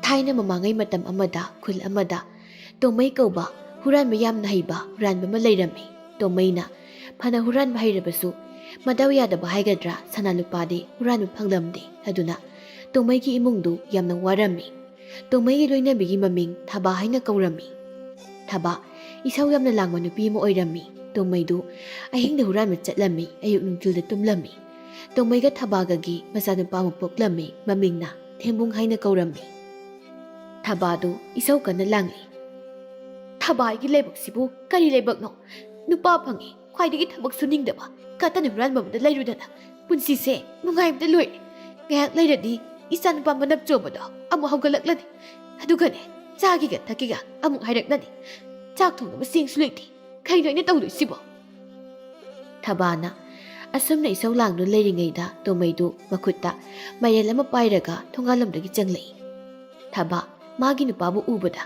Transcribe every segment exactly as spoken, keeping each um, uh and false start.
ꯊꯥꯏꯅ ꯃꯃꯥꯡꯉꯩ ꯃꯇꯝ ꯑꯃꯗ ꯈꯨꯜ ꯑꯃꯗ ꯇꯣꯃꯩ ꯀꯧꯕ ꯍꯨꯔꯥꯟꯕ ꯌꯥꯝꯅ ꯍꯩꯕ ꯍꯨꯔꯥꯟꯕ ꯑꯃ ꯂꯩꯔꯝꯃꯤ꯫ ꯇꯣꯃꯩꯅ ꯐꯅ ꯍꯨꯔꯥꯟꯕ ꯍꯩꯔꯕꯁꯨ, ꯃꯗꯥꯎ ꯌꯥꯗꯕ ꯍꯥꯏꯒꯗ꯭ꯔꯥ, ꯁꯅꯥ ꯂꯨꯄꯥꯗꯤ ꯍꯨꯔꯥꯟꯕ ꯐꯪꯂꯝꯗꯦ꯫ ꯑꯗꯨꯅ ꯇꯣꯃꯩꯒꯤ ꯏꯃꯨꯡꯗꯨ ꯌꯥꯝꯅ ꯋꯥꯔꯝꯃꯤ꯫ ꯇꯣꯃꯩꯒꯤ ꯂꯣꯏꯅꯕꯤꯒꯤ ꯃꯃꯤꯡ ꯊꯥꯕꯥ ꯍꯥꯏꯅ ꯀꯧꯔꯝꯃꯤ꯫ ꯊꯥꯕꯥ, ꯏꯁꯧ ꯌꯥꯝꯅ ꯂꯥꯡꯕ ꯅꯨꯄꯤ ꯑꯃ ꯑꯣꯏꯔꯝꯃꯤ꯫ ꯇꯣꯃꯩꯗꯨ ꯑꯍꯤꯡꯗ ꯍꯨꯔꯥꯟꯕ ꯆꯠꯂꯝꯃꯤ, ꯑꯌꯨꯛ ꯅꯨꯡꯊꯤꯜꯗ ꯇꯨꯝꯂꯝꯃꯤ꯫ ꯇꯣꯃꯩꯒ ꯊꯥꯕꯥꯒꯒꯤ ꯃꯆꯥꯅꯨꯄꯥ ꯑꯃ ꯄꯣꯛꯂꯝꯃꯤ, ꯃꯃꯤꯡꯅ ꯊꯦꯝꯕꯨꯡ ꯍꯥꯏꯅ ꯀꯧꯔꯝꯃꯤ꯫ ꯊꯥꯕꯥꯗꯨ ꯏꯁꯧ ꯀꯟꯅ ꯂꯥꯡꯂꯤ꯫ "ꯊꯥꯕꯥ, ꯑꯩꯒꯤ ꯂꯥꯏꯕꯛꯁꯤꯕꯨ ꯀꯔꯤ ꯂꯥꯏꯕꯛꯅꯣ? ꯅꯨꯄꯥ ꯐꯪꯉꯤ, ꯈ꯭ꯋꯥꯏꯗꯒꯤ ꯊꯕꯛ ꯁꯨꯅꯤꯡꯗꯕ, ꯀꯇꯟ ꯍꯨꯔꯥꯟꯕ ꯑꯃꯗ ꯂꯩꯔꯨꯗꯅ, ꯄꯨꯟꯁꯤꯁꯦ ꯅꯨꯡꯉꯥꯏꯕꯗ ꯂꯣꯏꯔꯦ꯫ ꯉꯥꯏꯍꯥꯛ ꯂꯩꯔꯗꯤ ꯏꯆꯥ ꯅꯨꯄꯥ ꯃꯅꯞ ꯆꯣꯕꯗꯣ ꯑꯃꯨꯛ ꯍꯧꯒꯠꯂꯛꯂꯅꯤ꯫ ꯑꯗꯨꯒꯅꯦ, ꯆꯥꯒꯦꯒ ꯊꯛꯀꯦꯒ ꯑꯃꯨꯛ ꯍꯥꯏꯔꯛꯂꯅꯤ꯫ ꯆꯥꯛ ꯊꯣꯡꯅꯕ ꯆꯦꯡꯁꯨ ꯂꯩꯇꯦ꯫ ꯀꯩꯅꯣ ꯑꯩꯅ ꯇꯧꯗꯣꯏꯁꯤꯕꯣ?" ꯊꯥꯕꯥꯅ ꯑꯁꯨꯝꯅ ꯏꯁꯧ ꯂꯥꯡꯗꯨꯅ ꯂꯩꯔꯤꯉꯩꯗ, ꯇꯣꯃꯩꯗꯨ ꯃꯈꯨꯠꯇ ꯃꯥꯏꯔꯦꯜ ꯑꯃ ꯄꯥꯏꯔꯒ ꯊꯣꯡꯒꯥꯜꯂꯣꯝꯗꯒꯤ ꯆꯪꯂꯛꯏ꯫ ꯊꯥꯕꯥ ꯃꯥꯒꯤ ꯅꯨꯄꯥꯕꯨ ꯎꯕꯗ,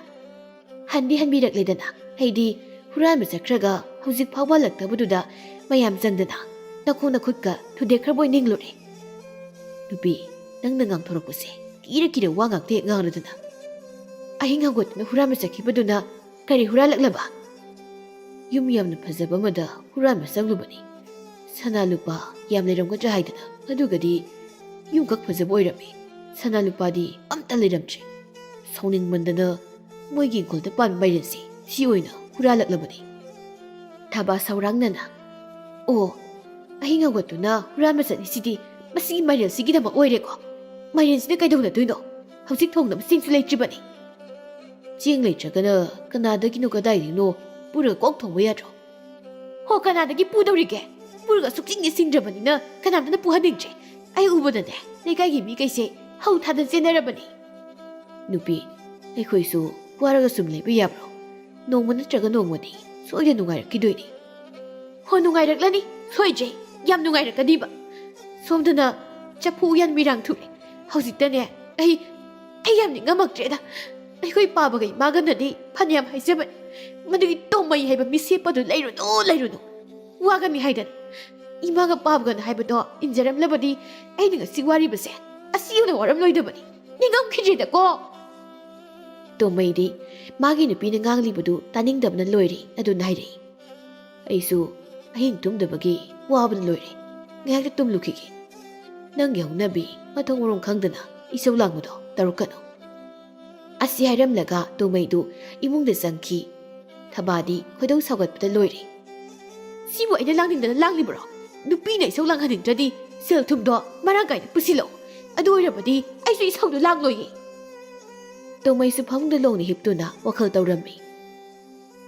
"ꯍꯟꯗꯤ ꯍꯟꯕꯤꯔꯛꯂꯦꯗꯅ, ꯑꯩꯗꯤ ꯍꯨꯔꯥꯟꯕ ꯆꯠꯈ꯭ꯔꯒ ꯍꯧꯖꯤꯛ ꯐꯥꯎꯕ ꯍꯜꯂꯛꯇꯕꯗꯨꯗ ꯃꯌꯥꯝ ꯆꯪꯗꯅ ꯅꯈꯣꯡ ꯅꯈꯨꯠꯀ ꯊꯨꯗꯦꯛꯈ꯭ꯔꯕꯣꯏ ꯅꯤꯡꯂꯨꯔꯦ꯫ ꯅꯨꯄꯤ, ꯅꯪꯅ ꯉꯥꯡꯊꯣꯔꯛꯄꯁꯦ ꯀꯤꯔ ꯀꯤꯔ ꯋꯥ ꯉꯥꯛꯇ ꯍꯦꯛ ꯉꯥꯡꯂꯗꯅ꯫ ꯑꯍꯤꯡ ꯍꯧꯒꯠꯇꯨꯅ ꯍꯨꯔꯥꯟꯕ ꯆꯠꯈꯤꯕꯗꯨꯅ ꯀꯔꯤ ꯍꯨꯔꯥꯜꯂꯛꯂꯕ?" "ꯌꯨꯝ ꯌꯥꯝꯅ ꯐꯖꯕ ꯑꯃꯗ ꯍꯨꯔꯥꯟꯕ ꯆꯪꯂꯨꯕꯅꯤ꯫ ꯁꯅꯥ ꯂꯨꯄꯥ ꯌꯥꯝ ꯂꯩꯔꯝꯒꯗ꯭ꯔꯥ ꯍꯥꯏꯗꯅ, ꯑꯗꯨꯒꯗꯤ ꯌꯨꯝꯈꯛ ꯐꯖꯕ ꯑꯣꯏꯔꯝꯃꯤ꯫ ꯁꯅꯥ ꯂꯨꯄꯥꯗꯤ ꯑꯝꯇ ꯂꯩꯔꯝꯗ꯭ꯔꯦ꯫ ꯁꯥꯎꯅꯤꯡꯃꯟꯗꯅ ꯃꯣꯏꯒꯤ ꯏꯪꯈꯣꯜꯗ ꯄꯥꯟꯕ ꯃꯥꯏꯔꯦꯟꯁꯤ ꯁꯤ ꯑꯣꯏꯅ ꯍꯨꯔꯥꯜꯂꯛꯂꯕꯅꯤ꯫" ꯊꯥꯕꯥ ꯁꯧꯔꯥꯡꯅꯅ, "ꯑꯣ, ꯑꯍꯤꯡ ꯍꯧꯒꯠꯇꯨꯅ ꯍꯨꯔꯥꯟꯕ ꯆꯠꯂꯤꯁꯤꯗꯤ ꯃꯁꯤꯒꯤ ꯃꯥꯏꯔꯦꯟꯁꯤꯒꯤꯗꯃꯛ ꯑꯣꯏꯔꯦꯀꯣ? ꯃꯥꯏꯔꯦꯟꯁꯤꯅ ꯀꯩꯗꯧꯅꯗꯣꯏꯅꯣ? ꯍꯧꯖꯤꯛ ꯊꯣꯡꯅꯕ ꯆꯦꯡꯁꯨ ꯂꯩꯇ꯭ꯔꯤꯕꯅꯤ꯫ ꯆꯦꯡ ꯂꯩꯇ꯭ꯔꯒꯅ ꯀꯅꯥꯗꯒꯤꯅꯣ ꯀꯗꯥꯏꯗꯒꯤꯅꯣ ꯄꯨꯔꯒ ꯀꯣꯛ ꯊꯣꯡꯕ ꯌꯥꯗ꯭ꯔꯣ?" "ꯍꯣ, ꯀꯅꯥꯗꯒꯤ ꯄꯨꯗꯧꯔꯤꯒꯦ? ꯄꯨꯔꯒ ꯁꯨꯛꯆꯤꯡ ꯅꯤꯡꯁꯤꯡꯗ꯭ꯔꯕꯅꯤꯅ ꯀꯅꯥꯝꯇꯅ ꯄꯨꯍꯟꯅꯤꯡꯗ꯭ꯔꯦ꯫ ꯑꯩ ꯎꯕꯗꯅꯦ, ꯂꯩꯀꯥꯏꯒꯤ ꯃꯤꯈꯩꯁꯦ ꯍꯧ ꯊꯥꯗꯅ ꯆꯦꯟꯅꯔꯕꯅꯤ꯫" "ꯅꯨꯄꯤ, ꯑꯩꯈꯣꯏꯁꯨ ꯋꯥꯔꯒ ꯁꯨꯝ ꯂꯩꯕ ꯌꯥꯕ꯭ꯔꯣ? ꯅꯣꯡꯃ ꯅꯠꯇ꯭ꯔꯒ ꯅꯣꯡꯃꯗꯤ ꯁꯣꯏꯗꯅ ꯅꯨꯡꯉꯥꯏꯔꯛꯈꯤꯗꯣꯏꯅꯤ꯫" "ꯍꯣ, ꯅꯨꯡꯉꯥꯏꯔꯛꯂꯅꯤ, ꯁꯣꯏꯗ꯭ꯔꯦ, ꯌꯥꯝ ꯅꯨꯡꯉꯥꯏꯔꯛꯀꯅꯤꯕ꯫ ꯁꯣꯝꯗꯅ ꯆꯐꯨ ꯎꯌꯥꯟ ꯃꯤꯔꯥꯡ ꯊꯨꯔꯦ꯫ ꯍꯧꯖꯤꯛꯇꯅꯦ, ꯑꯩ, ꯑꯩ ꯌꯥꯝ ꯅꯤꯡꯉꯝꯃꯛꯇ꯭ꯔꯦꯗ꯫ ꯑꯩꯈꯣꯏ ꯄꯥꯕꯒ ꯏꯃꯥꯒꯅꯗꯤ ꯐꯅꯌꯥꯝ ꯍꯥꯏꯖꯕꯅꯤ, ꯃꯗꯨꯒꯤ ꯇꯣꯝꯃꯩ ꯍꯥꯏꯕ ꯃꯤꯁꯦꯞꯄꯗꯨ ꯂꯩꯔꯨꯅꯨ, ꯂꯩꯔꯨꯅꯨ, ꯋꯥꯒꯅꯤ ꯍꯥꯏꯗꯅ꯫ ꯏꯃꯥꯒ ꯄꯥꯕꯒꯅ ꯍꯥꯏꯕꯗꯣ ꯏꯟꯖꯔꯝꯂꯕꯗꯤ ꯑꯩꯅ ꯉꯁꯤ ꯋꯥꯔꯤꯕꯁꯦ ꯑꯁꯤ ꯌꯧꯅ ꯋꯥꯔꯝꯂꯣꯏꯗꯕꯅꯤ꯫ ꯅꯤꯡꯉꯝꯈꯤꯗ꯭ꯔꯦꯗꯀꯣ꯫" ꯇꯣꯃꯩꯗꯤ ꯃꯥꯒꯤ ꯅꯨꯄꯤꯅ ꯉꯥꯡꯂꯤꯕꯗꯨ ꯇꯥꯅꯤꯡꯗꯕꯅ ꯂꯣꯏꯔꯦ꯫ ꯑꯗꯨꯅ ꯍꯥꯏꯔꯛꯏ, "ꯑꯩꯁꯨ ꯑꯍꯤꯡ ꯇꯨꯝꯗꯕꯒꯤ ꯋꯥꯕꯅ ꯂꯣꯏꯔꯦ꯫ ꯉꯥꯏꯍꯥꯛꯇ ꯇꯨꯝꯂꯨꯈꯤꯒꯦ꯫ ꯅꯪꯒꯤ ꯍꯧꯅꯕꯤ ꯃꯊꯣꯡ ꯃꯔꯣꯡ ꯈꯪꯗꯅ ꯏꯁꯧ ꯂꯥꯡꯕꯗꯣ ꯇꯧꯔꯛꯀꯅꯨ"꯫ ꯑꯁꯤ ꯍꯥꯏꯔꯝꯂꯒ ꯇꯣꯃꯩꯗꯨ ꯏꯃꯨꯡꯗ ꯆꯪꯈꯤ꯫ ꯊꯕꯥꯗꯤ ꯈꯣꯏꯗꯧ ꯁꯥꯎꯒꯠꯄꯗ ꯂꯣꯏꯔꯦ꯫ "ꯁꯤꯕꯨ ꯑꯩꯅ ꯂꯥꯡꯅꯤꯡꯗꯅ ꯂꯥꯡꯂꯤꯕ꯭ꯔꯣ? ꯅꯨꯄꯤꯅ ꯏꯁꯧ ꯂꯥꯡꯍꯟꯅꯤꯡꯗ꯭ꯔꯗꯤ ꯁꯦꯜ ꯊꯨꯝꯗꯣ ꯃꯔꯥꯡ ꯀꯥꯏꯅ ꯄꯨꯁꯤꯜꯂꯣ꯫ ꯑꯗꯨ ꯑꯣꯏꯔꯕꯗꯤ ꯑꯩꯁꯨ ꯏꯁꯧꯗꯣ ꯂꯥꯡꯂꯣꯏꯌꯦ"꯫ ꯇꯣꯃꯩꯁꯨ ꯐꯃꯨꯡꯗ ꯂꯣꯡꯅ ꯍꯤꯞꯇꯨꯅ ꯋꯥꯈꯜ ꯇꯧꯔꯝꯃꯤ꯫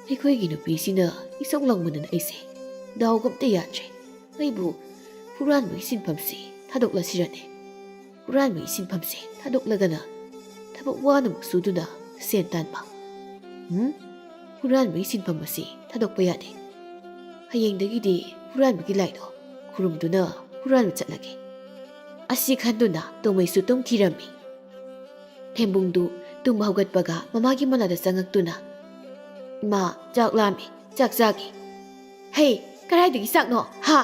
"ꯑꯩꯈꯣꯏꯒꯤ ꯅꯨꯄꯤꯁꯤꯅ ꯏꯁꯧ ꯂꯥꯡꯃꯟꯗꯅ ꯑꯩꯁꯦ ꯗꯥꯎꯒ ꯑꯝꯇ ꯌꯥꯗ꯭ꯔꯦ꯫ ꯑꯩꯕꯨ ꯍꯨꯔꯥꯟꯕꯒꯤ ꯁꯤꯟꯐꯝꯁꯤ ꯊꯥꯗꯣꯛꯂꯁꯤꯔꯅꯦ? ꯍꯨꯔꯥꯟꯕꯒꯤ ꯁꯤꯟꯐꯝꯁꯦ ꯊꯥꯗꯣꯛꯂꯒꯅ ꯊꯕꯛ ꯋꯥꯅꯃꯨꯛ ꯁꯨꯗꯨꯅ ꯁꯦꯟ ꯇꯥꯟꯕ꯫ ꯎꯝ, ꯍꯨꯔꯥꯟꯕꯒꯤ ꯁꯤꯟꯐꯝ ꯑꯁꯤ ꯊꯥꯗꯣꯛꯄ ꯌꯥꯗꯦ꯫ ꯍꯌꯦꯡꯗꯒꯤꯗꯤ ꯍꯨꯔꯥꯟꯕꯒꯤ ꯂꯥꯏꯗꯣ ꯈꯨꯔꯨꯝꯗꯨꯅ ꯍꯨꯔꯥꯟꯕ ꯆꯠꯂꯒꯦ"꯫ ꯑꯁꯤ ꯈꯟꯗꯨꯅ ꯇꯣꯃꯩꯁꯨ ꯇꯨꯝꯈꯤꯔꯝꯃꯤ꯫ ꯊꯦꯝꯕꯨꯡꯗꯨ ꯇꯨꯝꯕ ꯍꯧꯒꯠꯄꯒ ꯃꯃꯥꯒꯤ ꯃꯅꯥꯛꯇ ꯆꯪꯉꯛꯇꯨꯅ, "ꯏꯃꯥ, ꯆꯥꯛ ꯂꯥꯝꯃꯦ, ꯆꯥꯛ ꯆꯥꯒꯦ"꯫ "ꯍꯦ, ꯀꯗꯥꯏꯗꯒꯤ ꯆꯥꯛꯅꯣ? ꯍꯥ?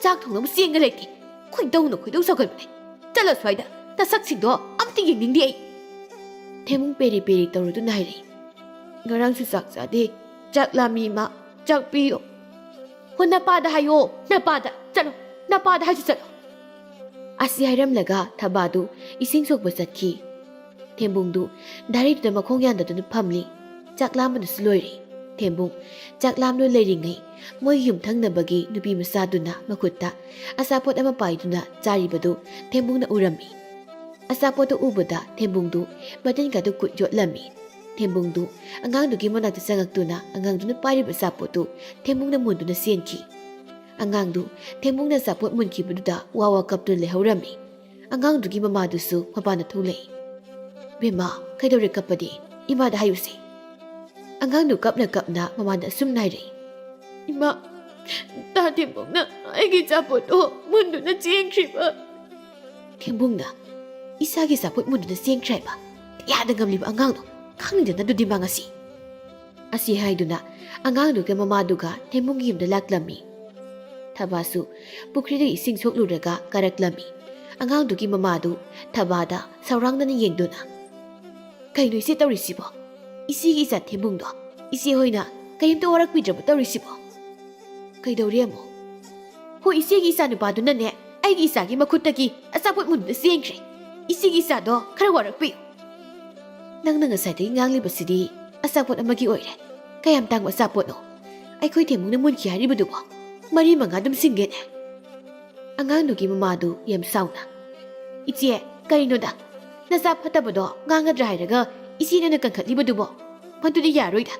ꯆꯥꯛ ꯊꯣꯡꯅꯕ ꯆꯦꯡꯒ ꯂꯩꯇꯦ꯫ ꯈꯣꯏꯗꯧꯅ ꯈꯣꯏꯗꯧ ꯁꯥꯎꯒꯠꯄꯅꯦ꯫ ꯆꯠꯂꯣ ꯁ꯭ꯋꯥꯏꯗ, ꯅꯁꯛꯁꯤꯡꯗꯣ ꯑꯝꯇ ꯌꯦꯡꯅꯤꯡꯗꯦ ꯑꯩ"꯫ ꯊꯦꯝꯕꯨꯡ ꯄꯦꯔꯤ ꯄꯦꯔꯤ ꯇꯧꯔꯗꯨꯅ ꯍꯥꯏꯔꯛꯏ, "ꯉꯔꯥꯡꯁꯨ ꯆꯥꯛ ꯆꯥꯗꯦ꯫ ꯆꯥꯛ ꯂꯥꯝꯃꯤ ꯏꯃꯥ, ꯆꯥꯛ ꯄꯤꯌꯣ"꯫ "ꯍꯣ, ꯅꯄꯥꯗ ꯍꯥꯏꯌꯣ, ꯅꯄꯥꯗ꯫ ꯆꯠꯂꯣ, ꯅꯄꯥꯗ ꯍꯥꯏꯁꯨ ꯆꯠꯂꯣ"꯫ ꯑꯁꯤ ꯍꯥꯏꯔꯝꯂꯒ ꯊꯕꯥꯗꯨ ꯏꯁꯤꯡ ꯁꯣꯛꯄ ꯆꯠꯈꯤ꯫ ꯊꯦꯝꯕꯨꯡꯗꯨ ꯗꯥꯏꯔꯤꯗꯨꯗ ꯃꯈꯣꯡ ꯌꯥꯟꯗꯗꯨꯅ ꯐꯝꯂꯤ꯫ ꯆꯥꯛ ꯂꯥꯝꯕꯅꯁꯨ ꯂꯣꯏꯔꯦ꯫ ꯊꯦꯝꯕꯨꯡ ꯆꯥꯛ ꯂꯥꯝꯗꯨꯅ ꯂꯩꯔꯤꯉꯩ ꯃꯣꯏ ꯌꯨꯝꯊꯪꯅꯕꯒꯤ ꯅꯨꯄꯤ ꯃꯆꯥꯗꯨꯅ ꯃꯈꯨꯠꯇ ꯑꯆꯥꯄꯣꯠ ꯑꯃ ꯄꯥꯏꯗꯨꯅ ꯆꯥꯔꯤꯕꯗꯨ ꯊꯦꯝꯕꯨꯡꯅ ꯎꯔꯝꯃꯤ꯫ ꯑꯆꯥꯄꯣꯠꯇꯨ ꯎꯕꯗ ꯊꯦꯝꯕꯨꯡꯗꯨ ꯃꯇꯤꯟꯒꯗꯨ ꯀꯨꯠ ꯌꯣꯠꯂꯝꯃꯤ꯫ ꯊꯦꯝꯕꯨꯡꯗꯨ ꯑꯉꯥꯡꯗꯨꯒꯤ ꯃꯅꯥꯛꯇ ꯆꯪꯉꯛꯇꯨꯅ ꯑꯉꯥꯡꯗꯨꯅ ꯄꯥꯏꯔꯤꯕ ꯑꯆꯥꯄꯣꯠꯇꯨ ꯊꯦꯝꯕꯨꯡꯅ ꯃꯨꯟꯗꯨꯅ ꯆꯦꯟꯈꯤ꯫ ꯑꯉꯥꯡꯗꯨ ꯊꯦꯝꯕꯨꯡꯅ ꯑꯆꯥꯄꯣꯠ ꯃꯨꯟꯈꯤꯕꯗꯨꯗ ꯋꯥ ꯋꯥ ꯀꯞꯇꯨꯅ ꯂꯩꯍꯧꯔꯝꯃꯤ꯫ ꯑꯉꯥꯡꯗꯨꯒꯤ ꯃꯃꯥꯗꯨꯁꯨ ꯃꯄꯥꯟꯗ ꯊꯣꯛꯂꯛꯏ꯫ "ꯕꯦꯝꯃ, ꯀꯩꯗꯧꯔꯦ ꯀꯞꯄꯗꯤ? ꯏꯃꯥꯗ ꯍꯥꯏꯌꯨꯁꯦ"꯫ ꯑꯉꯥꯡꯗꯨ ꯀꯞꯅ ꯀꯞꯅ ꯃꯃꯥꯗ ꯑꯁꯨꯝꯅ ꯍꯥꯏꯔꯛꯏ, "ꯏꯃꯥ, ꯇꯥ ꯊꯦꯝꯕꯨꯡꯅ ꯑꯩꯒꯤ ꯑꯆꯥꯄꯣꯠꯇꯣ ꯃꯨꯟꯗꯨꯅ ꯆꯦꯟꯈ꯭ꯔꯤꯕ"꯫ "ꯊꯦꯝꯕꯨꯡꯅ ꯏꯁꯥꯒꯤ ꯑꯆꯥꯄꯣꯠ ꯃꯨꯟꯗꯨꯅ ꯆꯦꯟꯈ꯭ꯔꯦ ꯍꯥꯏꯕ? ꯌꯥꯗ ꯉꯝꯂꯤꯕ ꯑꯉꯥꯡꯗꯣ, ꯈꯪꯅꯤꯡꯗꯅ ꯑꯗꯨꯗꯤ ꯃꯥ ꯉꯁꯤ"꯫ ꯑꯁꯤ ꯍꯥꯏꯗꯨꯅ ꯑꯉꯥꯡꯗꯨꯒ ꯃꯃꯥꯗꯨꯒ ꯊꯦꯝꯕꯨꯡꯒꯤ ꯌꯨꯝꯗ ꯂꯥꯛꯂꯝꯃꯤ꯫ ꯊꯕꯥꯁꯨ ꯄꯨꯈ꯭ꯔꯤꯗꯒꯤ ꯏꯁꯤꯡ ꯁꯣꯛꯂꯨꯔꯒ ꯀꯥꯔꯛꯂꯝꯃꯤ꯫ ꯑꯉꯥꯡꯗꯨꯒꯤ ꯃꯃꯥꯗꯨ ꯊꯕꯥꯗ ꯁꯥꯎꯔꯥꯡꯗꯅ ꯌꯦꯡꯗꯨꯅ, "ꯀꯩꯅꯣ ꯏꯆꯦ ꯇꯧꯔꯤꯁꯤꯕꯣ? ꯏꯆꯦꯒꯤ ꯏꯆꯥ ꯊꯦꯝꯕꯨꯡꯗꯣ ꯏꯆꯦ ꯍꯣꯏꯅ ꯀꯔꯤꯝꯇ ꯋꯥꯔꯛꯄꯤꯗ꯭ꯔꯕ ꯇꯧꯔꯤꯁꯤꯕꯣ? ꯀꯩꯗꯧꯔꯦ ꯑꯃꯨꯛ?" "ꯍꯣꯏ, ꯏꯆꯦꯒꯤ ꯏꯆꯥ ꯅꯨꯄꯥꯗꯨꯅꯅꯦ ꯑꯩꯒꯤ ꯏꯆꯥꯒꯤ ꯃꯈꯨꯠꯇꯒꯤ ꯑꯆꯥꯄꯣꯠ ꯃꯨꯟꯕ ꯆꯦꯟꯈ꯭ꯔꯦ꯫ ꯏꯆꯦꯒꯤ ꯏꯆꯥꯗꯣ ꯈꯔ ꯋꯥꯔꯛꯄꯤꯌꯨ꯫" "ꯅꯪꯅ ꯉꯁꯥꯏꯗꯒꯤ ꯉꯥꯡꯂꯤꯕꯁꯤꯗꯤ ꯑꯆꯥꯄꯣꯠ ꯑꯃꯒꯤ ꯑꯣꯏꯔꯦ꯫ ꯀꯌꯥꯝ ꯇꯥꯡꯕ ꯑꯆꯥꯄꯣꯠꯅꯣ? ꯑꯩꯈꯣꯏ ꯊꯦꯝꯕꯨꯡꯅ ꯃꯨꯟꯈꯤ ꯍꯥꯏꯔꯤꯕꯗꯨꯕꯣ ꯃꯔꯤ ꯃꯉꯥ ꯑꯗꯨꯝ ꯁꯤꯡꯒꯦꯅꯦ?" ꯑꯉꯥꯡꯗꯨꯒꯤ ꯃꯃꯥꯗꯨ ꯌꯥꯝ ꯁꯥꯎꯅ, "ꯏꯆꯦ, ꯀꯔꯤꯅꯣꯗ? ꯅꯆꯥ ꯐꯠꯇꯕꯗꯣ ꯉꯥꯡꯒꯗ꯭ꯔꯥ ꯍꯥꯏꯔꯒ ꯏꯆꯦꯅ ꯀꯟꯈꯠꯂꯤꯕꯗꯨꯕꯣ? ꯃꯗꯨꯗꯤ ꯌꯥꯔꯣꯏꯗ꯫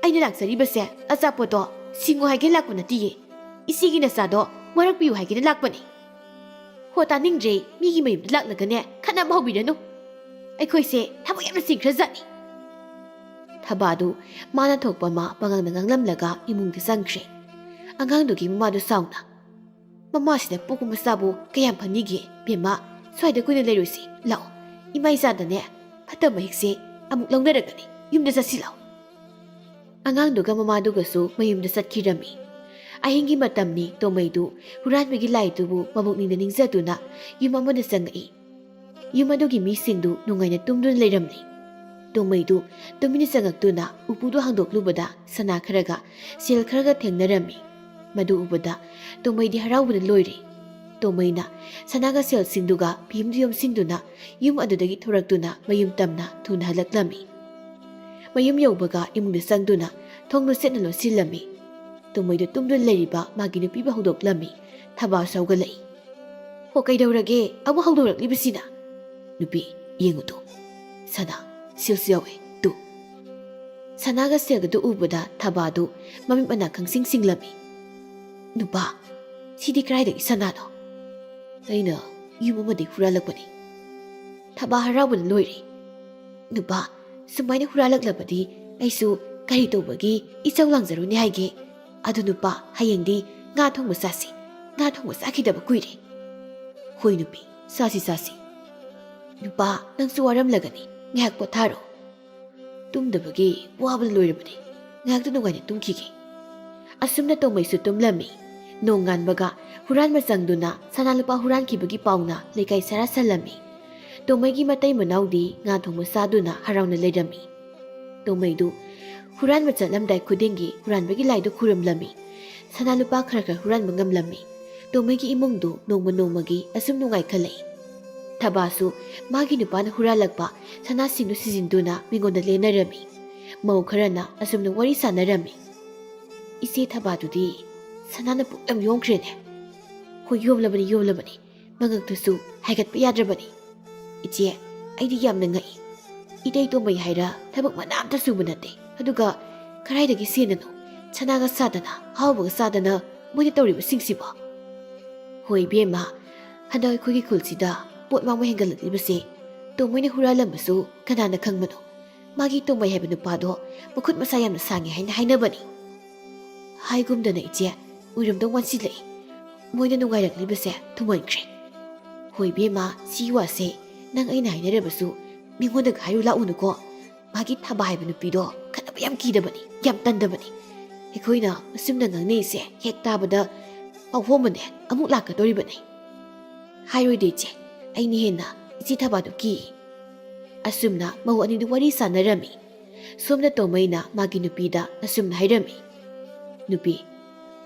ꯑꯩꯅ ꯂꯥꯛꯆꯔꯤꯕꯁꯦ ꯑꯆꯥꯄꯣꯠꯇꯣ ꯁꯤꯡꯉꯨ ꯍꯥꯏꯒꯦ ꯂꯥꯛꯄ ꯅꯠꯇꯤꯌꯦ꯫ ꯏꯆꯦꯒꯤ ꯅꯆꯥꯗꯣ ꯋꯥꯔꯛꯄꯤꯌꯨ ꯍꯥꯏꯒꯦꯅ ꯂꯥꯛꯄꯅꯤ꯫" "ꯍꯣ, ꯇꯥꯅꯤꯡꯗ꯭ꯔꯦ꯫ ꯃꯤꯒꯤ ꯃꯌꯨꯝꯗ ꯂꯥꯛꯂꯒꯅꯦ ꯈꯠꯅꯕ ꯍꯧꯕꯤꯔꯅꯨ꯫ ꯑꯩꯈꯣꯏꯁꯦ ꯊꯕꯛ ꯌꯥꯝꯅ ꯆꯤꯟꯈ꯭ꯔꯖꯥꯠꯅꯤ꯫" ꯊꯕꯥꯗꯨ ꯃꯥꯅ ꯊꯣꯛꯄ ꯑꯃ ꯄꯉꯥꯡꯗ ꯉꯥꯡꯂꯝꯂꯒ ꯏꯃꯨꯡꯗ ꯆꯪꯈ꯭ꯔꯦ꯫ ꯑꯉꯥꯡꯗꯨꯒꯤ ꯃꯃꯥꯗꯨ ꯁꯥꯎꯅ, "ꯃꯃꯥꯁꯤꯅ ꯄꯣꯛꯄ ꯃꯆꯥꯕꯨ ꯀꯌꯥꯝ ꯐꯅꯤꯒꯦ? ꯕꯦꯝꯃ, ꯁ꯭ꯋꯥꯏꯗ ꯀꯨꯏꯅ ꯂꯩꯔꯣꯏꯁꯤ꯫ ꯂꯥꯛꯑꯣ, ꯏꯃꯥ ꯏꯆꯥꯗꯅꯦ ꯐꯠꯇꯕ ꯃꯍꯤꯛꯁꯦ ꯑꯃꯨꯛ ꯂꯧꯅꯔꯒꯅꯤ꯫ ꯌꯨꯝꯗ ꯆꯠꯁꯤ ꯂꯥꯛꯑꯣ꯫" ꯑꯉꯥꯡꯗꯨꯒ ꯃꯃꯥꯗꯨꯒꯁꯨ ꯃꯌꯨꯝꯗ ꯆꯠꯈꯤꯔꯝꯃꯤ꯫ ꯑꯍꯤꯡꯒꯤ ꯃꯇꯝꯅꯤ꯫ ꯇꯣꯃꯩꯗꯨ ꯍꯨꯔꯥꯟꯕꯒꯤ ꯂꯥꯏꯗꯨꯕꯨ ꯃꯕꯨꯛꯅꯤꯡꯗ ꯅꯤꯡꯖꯗꯨꯅ ꯌꯨꯝ ꯑꯃꯗ ꯆꯪꯉꯛꯏ꯫ ꯌꯨꯝ ꯑꯗꯨꯒꯤ ꯃꯤꯁꯤꯡꯗꯨ ꯅꯨꯡꯉꯥꯏꯅ ꯇꯨꯝꯗꯨꯅ ꯂꯩꯔꯝꯂꯤ꯫ ꯇꯣꯃꯩꯗꯨ ꯇꯨꯃꯤꯟꯅ ꯆꯪꯉꯛꯇꯨꯅ ꯎꯄꯨꯗꯨ ꯍꯥꯡꯗꯣꯛꯂꯨꯕꯗ ꯁꯅꯥ ꯈꯔꯒ ꯁꯦꯜ ꯈꯔꯒ ꯊꯦꯡꯅꯔꯝꯃꯤ꯫ ꯃꯗꯨ ꯎꯕꯗ ꯇꯣꯃꯩꯗꯤ ꯍꯔꯥꯎꯕꯅ ꯂꯣꯏꯔꯦ꯫ ꯇꯣꯃꯩꯅ ꯁꯅꯥꯒ ꯁꯦꯜꯁꯤꯡꯗꯨꯒ ꯚꯤꯝꯗꯨ ꯌꯣꯝꯁꯤꯟꯗꯨꯅ ꯌꯨꯝ ꯑꯗꯨꯗꯒꯤ ꯊꯣꯔꯛꯇꯨꯅ ꯃꯌꯨꯝ ꯇꯝꯅ ꯊꯨꯅ ꯍꯜꯂꯛꯂꯝꯃꯤ꯫ ꯃꯌꯨꯝ ꯌꯧꯕꯒ ꯏꯃꯨꯡꯗ ꯆꯪꯗꯨꯅ ꯊꯣꯡꯗꯨ ꯆꯦꯠꯅ ꯂꯣꯟꯁꯤꯜꯂꯝꯃꯤ꯫ ꯇꯣꯃꯩꯗꯨ ꯇꯨꯝꯗꯨꯅ ꯂꯩꯔꯤꯕ ꯃꯥꯒꯤ ꯅꯨꯄꯤꯕꯨ ꯍꯧꯗꯣꯛꯂꯝꯃꯤ꯫ ꯊꯕꯥꯁꯨ ꯍꯧꯒꯠꯂꯛꯏ꯫ "ꯍꯣ, ꯀꯩꯗꯧꯔꯒꯦ? ꯑꯃꯨꯛ ꯍꯧꯗꯣꯔꯛꯂꯤꯕꯁꯤꯅ?" "ꯅꯨꯄꯤ, ꯌꯦꯡꯉꯨ ꯇꯨ꯫ ꯁꯅꯥ, ꯁꯦꯜꯁꯨ ꯌꯥꯎꯋꯦ ꯇꯨ꯫" ꯁꯅꯥꯒ ꯁꯦꯜꯒꯗꯨ ꯎꯕꯗ ꯊꯕꯥꯗꯨ ꯃꯃꯤꯠ ꯃꯅꯥ ꯈꯪꯁꯤꯡ ꯁꯤꯡꯂꯝꯃꯤ꯫ "ꯅꯨꯄꯥ, ꯁꯤꯗꯤ ꯀꯗꯥꯏꯗꯒꯤ ꯁꯅꯥꯅꯣ? ꯑꯩꯅ ꯌꯨꯝ ꯑꯃꯗꯒꯤ ꯍꯨꯔꯥꯜꯂꯛꯄꯅꯤ꯫" ꯊꯕꯥ ꯍꯔꯥꯎꯕꯅ ꯂꯣꯏꯔꯦ꯫ "ꯅꯨꯄꯥ, ꯁꯨꯃꯥꯏꯅ ꯍꯨꯔꯥꯜꯂꯛꯂꯕꯗꯤ ꯑꯩꯁꯨ ꯀꯔꯤ ꯇꯧꯕꯒꯤ ꯏꯆꯧ ꯂꯥꯡꯖꯔꯨꯅꯤ ꯍꯥꯏꯒꯦ? ꯑꯗꯨ ꯅꯨꯄꯥ, ꯍꯌꯦꯡꯗꯤ ꯉꯥ ꯊꯣꯡꯕ ꯆꯥꯁꯤ꯫ ꯉꯥ ꯊꯣꯡꯕ ꯆꯥꯈꯤꯗꯕ ꯀꯨꯏꯔꯦ꯫" "ꯍꯣꯏ ꯅꯨꯄꯤ, ꯆꯥꯁꯤ ꯆꯥꯁꯤ꯫ ꯅꯨꯄꯥ, ꯅꯪꯁꯨ ꯋꯥꯔꯝꯂꯒꯅꯤ, ꯉꯥꯏꯍꯥꯛ ꯄꯣꯊꯥꯔꯣ꯫" "ꯇꯨꯝꯗꯕꯒꯤ ꯋꯥꯕꯅ ꯂꯣꯏꯔꯕꯅꯤ꯫ ꯉꯥꯏꯍꯥꯛꯇ ꯅꯨꯡꯉꯥꯏꯅ ꯇꯨꯝꯈꯤꯒꯦ꯫" ꯑꯁꯨꯝꯅ ꯇꯣꯃꯩꯁꯨ ꯇꯨꯝꯂꯝꯃꯤ꯫ ꯅꯣꯡꯉꯥꯟꯕꯒ ꯍꯨꯔꯥꯟꯕ ꯆꯪꯗꯨꯅ ꯁꯅꯥ ꯂꯨꯄꯥ ꯍꯨꯔꯥꯟꯈꯤꯕꯒꯤ ꯄꯥꯎꯅ ꯂꯩꯀꯥꯏ ꯁꯥꯔꯥ ꯁꯜꯂꯝꯃꯤ꯫ ꯇꯣꯃꯩꯒꯤ ꯃꯇꯩ ꯃꯅꯥꯎꯗꯤ ꯉꯥ ꯊꯣꯡꯕ ꯆꯥꯗꯨꯅ ꯍꯔꯥꯎꯅ ꯂꯩꯔꯝꯃꯤ꯫ ꯇꯣꯃꯩꯗꯨ ꯍꯨꯔꯥꯟꯕ ꯆꯠꯂꯝꯗꯥꯏ ꯈꯨꯗꯤꯡꯒꯤ ꯍꯨꯔꯥꯟꯕꯒꯤ ꯂꯥꯏꯗꯨ ꯈꯨꯔꯨꯝꯂꯝꯃꯤ꯫ ꯁꯅꯥ ꯂꯨꯄꯥ ꯈꯔ ꯈꯔ ꯍꯨꯔꯥꯟꯕ ꯉꯝꯂꯝꯃꯤ꯫ ꯇꯣꯃꯩꯒꯤ ꯏꯃꯨꯡꯗꯨ ꯅꯣꯡꯃ ꯅꯣꯡꯃꯒꯤ ꯑꯁꯨꯝ ꯅꯨꯡꯉꯥꯏꯈꯠꯂꯛꯏ꯫ ꯊꯕꯥꯁꯨ ꯃꯥꯒꯤ ꯅꯨꯄꯥꯅ ꯍꯨꯔꯥꯜꯂꯛꯄ ꯁꯅꯥꯁꯤꯡꯗꯨ ꯁꯤꯖꯤꯟꯗꯨꯅ ꯃꯤꯉꯣꯟꯗ ꯂꯦꯟꯅꯔꯝꯃꯤ꯫ ꯃꯧ ꯈꯔꯅ ꯑꯁꯨꯝꯅ ꯋꯥꯔꯤ ꯁꯥꯟꯅꯔꯝꯃꯤ꯫ "ꯏꯆꯦ ꯊꯕꯥꯗꯨꯗꯤ ꯁꯅꯥꯅ ꯄꯨꯛꯂꯝ ꯌꯣꯝꯈ꯭ꯔꯦꯅꯦ꯫ ꯍꯣꯏ, ꯌꯣꯝꯂꯕꯅꯤ, ꯌꯣꯝꯂꯕꯅꯤ꯫ ꯃꯉꯛꯇꯨꯁꯨ ꯍꯥꯏꯒꯠꯄ ꯌꯥꯗ꯭ꯔꯕꯅꯤ꯫ ꯏꯆꯦ, ꯑꯩꯗꯤ ꯌꯥꯝꯅ ꯉꯛꯏ꯫ ꯏꯇꯩ ꯇꯣꯝꯕꯩ ꯍꯥꯏꯔ ꯊꯕꯛ ꯃꯅꯥ ꯑꯝꯇ ꯁꯨꯕ ꯅꯠꯇꯦ꯫ ꯑꯗꯨꯒ ꯀꯗꯥꯏꯗꯒꯤ ꯁꯦꯟꯅꯅꯣ? ꯁꯅꯥꯒ ꯁꯥꯗꯅ, ꯑꯍꯥꯎꯕꯒ ꯆꯥꯗꯅ ꯃꯣꯏꯅ ꯇꯧꯔꯤꯕꯁꯤꯡꯁꯤꯕꯣ?" "ꯍꯣꯏ ꯏꯕꯦꯝꯃ, ꯍꯟꯗꯛ ꯑꯩꯈꯣꯏꯒꯤ ꯈꯨꯜꯁꯤꯗ ꯄꯣꯠ ꯃꯥꯡꯕ ꯍꯦꯟꯒꯠꯂꯛꯂꯤꯕꯁꯦ ꯇꯣꯝꯕꯩꯅ ꯍꯨꯔꯥꯜꯂꯝꯕꯁꯨ ꯀꯅꯥꯅ ꯈꯪꯕꯅꯣ? ꯃꯥꯒꯤ ꯇꯣꯝꯕꯩ ꯍꯥꯏꯕ ꯅꯨꯄꯥꯗꯣ ꯃꯈꯨꯠ ꯃꯁꯥ ꯌꯥꯝꯅ ꯁꯥꯡꯉꯦ ꯍꯥꯏꯅ ꯍꯥꯏꯅꯕꯅꯤ꯫" "ꯍꯥꯏꯒꯨꯝꯗꯅ ꯏꯆꯦ, ꯑꯣꯏꯔꯝꯗꯧ ꯃꯥꯟꯁꯤꯜꯂꯛꯏ꯫ ꯃꯣꯏꯅ ꯅꯨꯡꯉꯥꯏꯔꯛꯂꯤꯕꯁꯦ ꯊꯨꯃꯟꯈ꯭ꯔꯦ꯫" "ꯍꯣꯏ ꯏꯕꯦꯝꯃ, ꯁꯤꯒꯤ ꯋꯥꯁꯦ ꯅꯪ ꯑꯩꯅ ꯍꯥꯏꯅꯔꯕꯁꯨ ꯃꯤꯉꯣꯟꯗꯒ ꯍꯥꯏꯔꯨ ꯂꯥꯛꯎꯅꯨꯀꯣ꯫ ꯃꯥꯒꯤ ꯊꯕꯥ ꯍꯥꯏꯕ ꯅꯨꯄꯤꯗꯣ ꯈꯠꯅꯕ ꯌꯥꯝ ꯀꯤꯗꯕꯅꯤ, ꯌꯥꯝ ꯇꯟꯗꯕꯅꯤ꯫ ꯑꯩꯈꯣꯏꯅ ꯑꯁꯨꯝꯅ ꯉꯥꯡꯅꯩꯁꯦ ꯍꯦꯛ ꯇꯥꯕꯗ ꯄꯥꯎꯈꯣꯝ ꯑꯃꯅꯦ ꯑꯃꯨꯛ ꯂꯥꯛꯀꯗꯧꯔꯤꯕꯅꯤ꯫" "ꯍꯥꯏꯔꯣꯏꯗ ꯏꯆꯦ, ꯑꯩꯅ ꯍꯦꯟꯅ ꯏꯆꯦ ꯊꯕꯥꯗꯨ ꯀꯤ꯫" ꯑꯁꯨꯝꯅ ꯃꯧ ꯑꯅꯤꯗꯨ ꯋꯥꯔꯤ ꯁꯥꯟꯅꯔꯝꯃꯤ꯫ ꯁꯣꯝꯗ ꯇꯣꯃꯩꯅ ꯃꯥꯒꯤ ꯅꯨꯄꯤꯗ ꯑꯁꯨꯝꯅ ꯍꯥꯏꯔꯝꯃꯤ, "ꯅꯨꯄꯤ,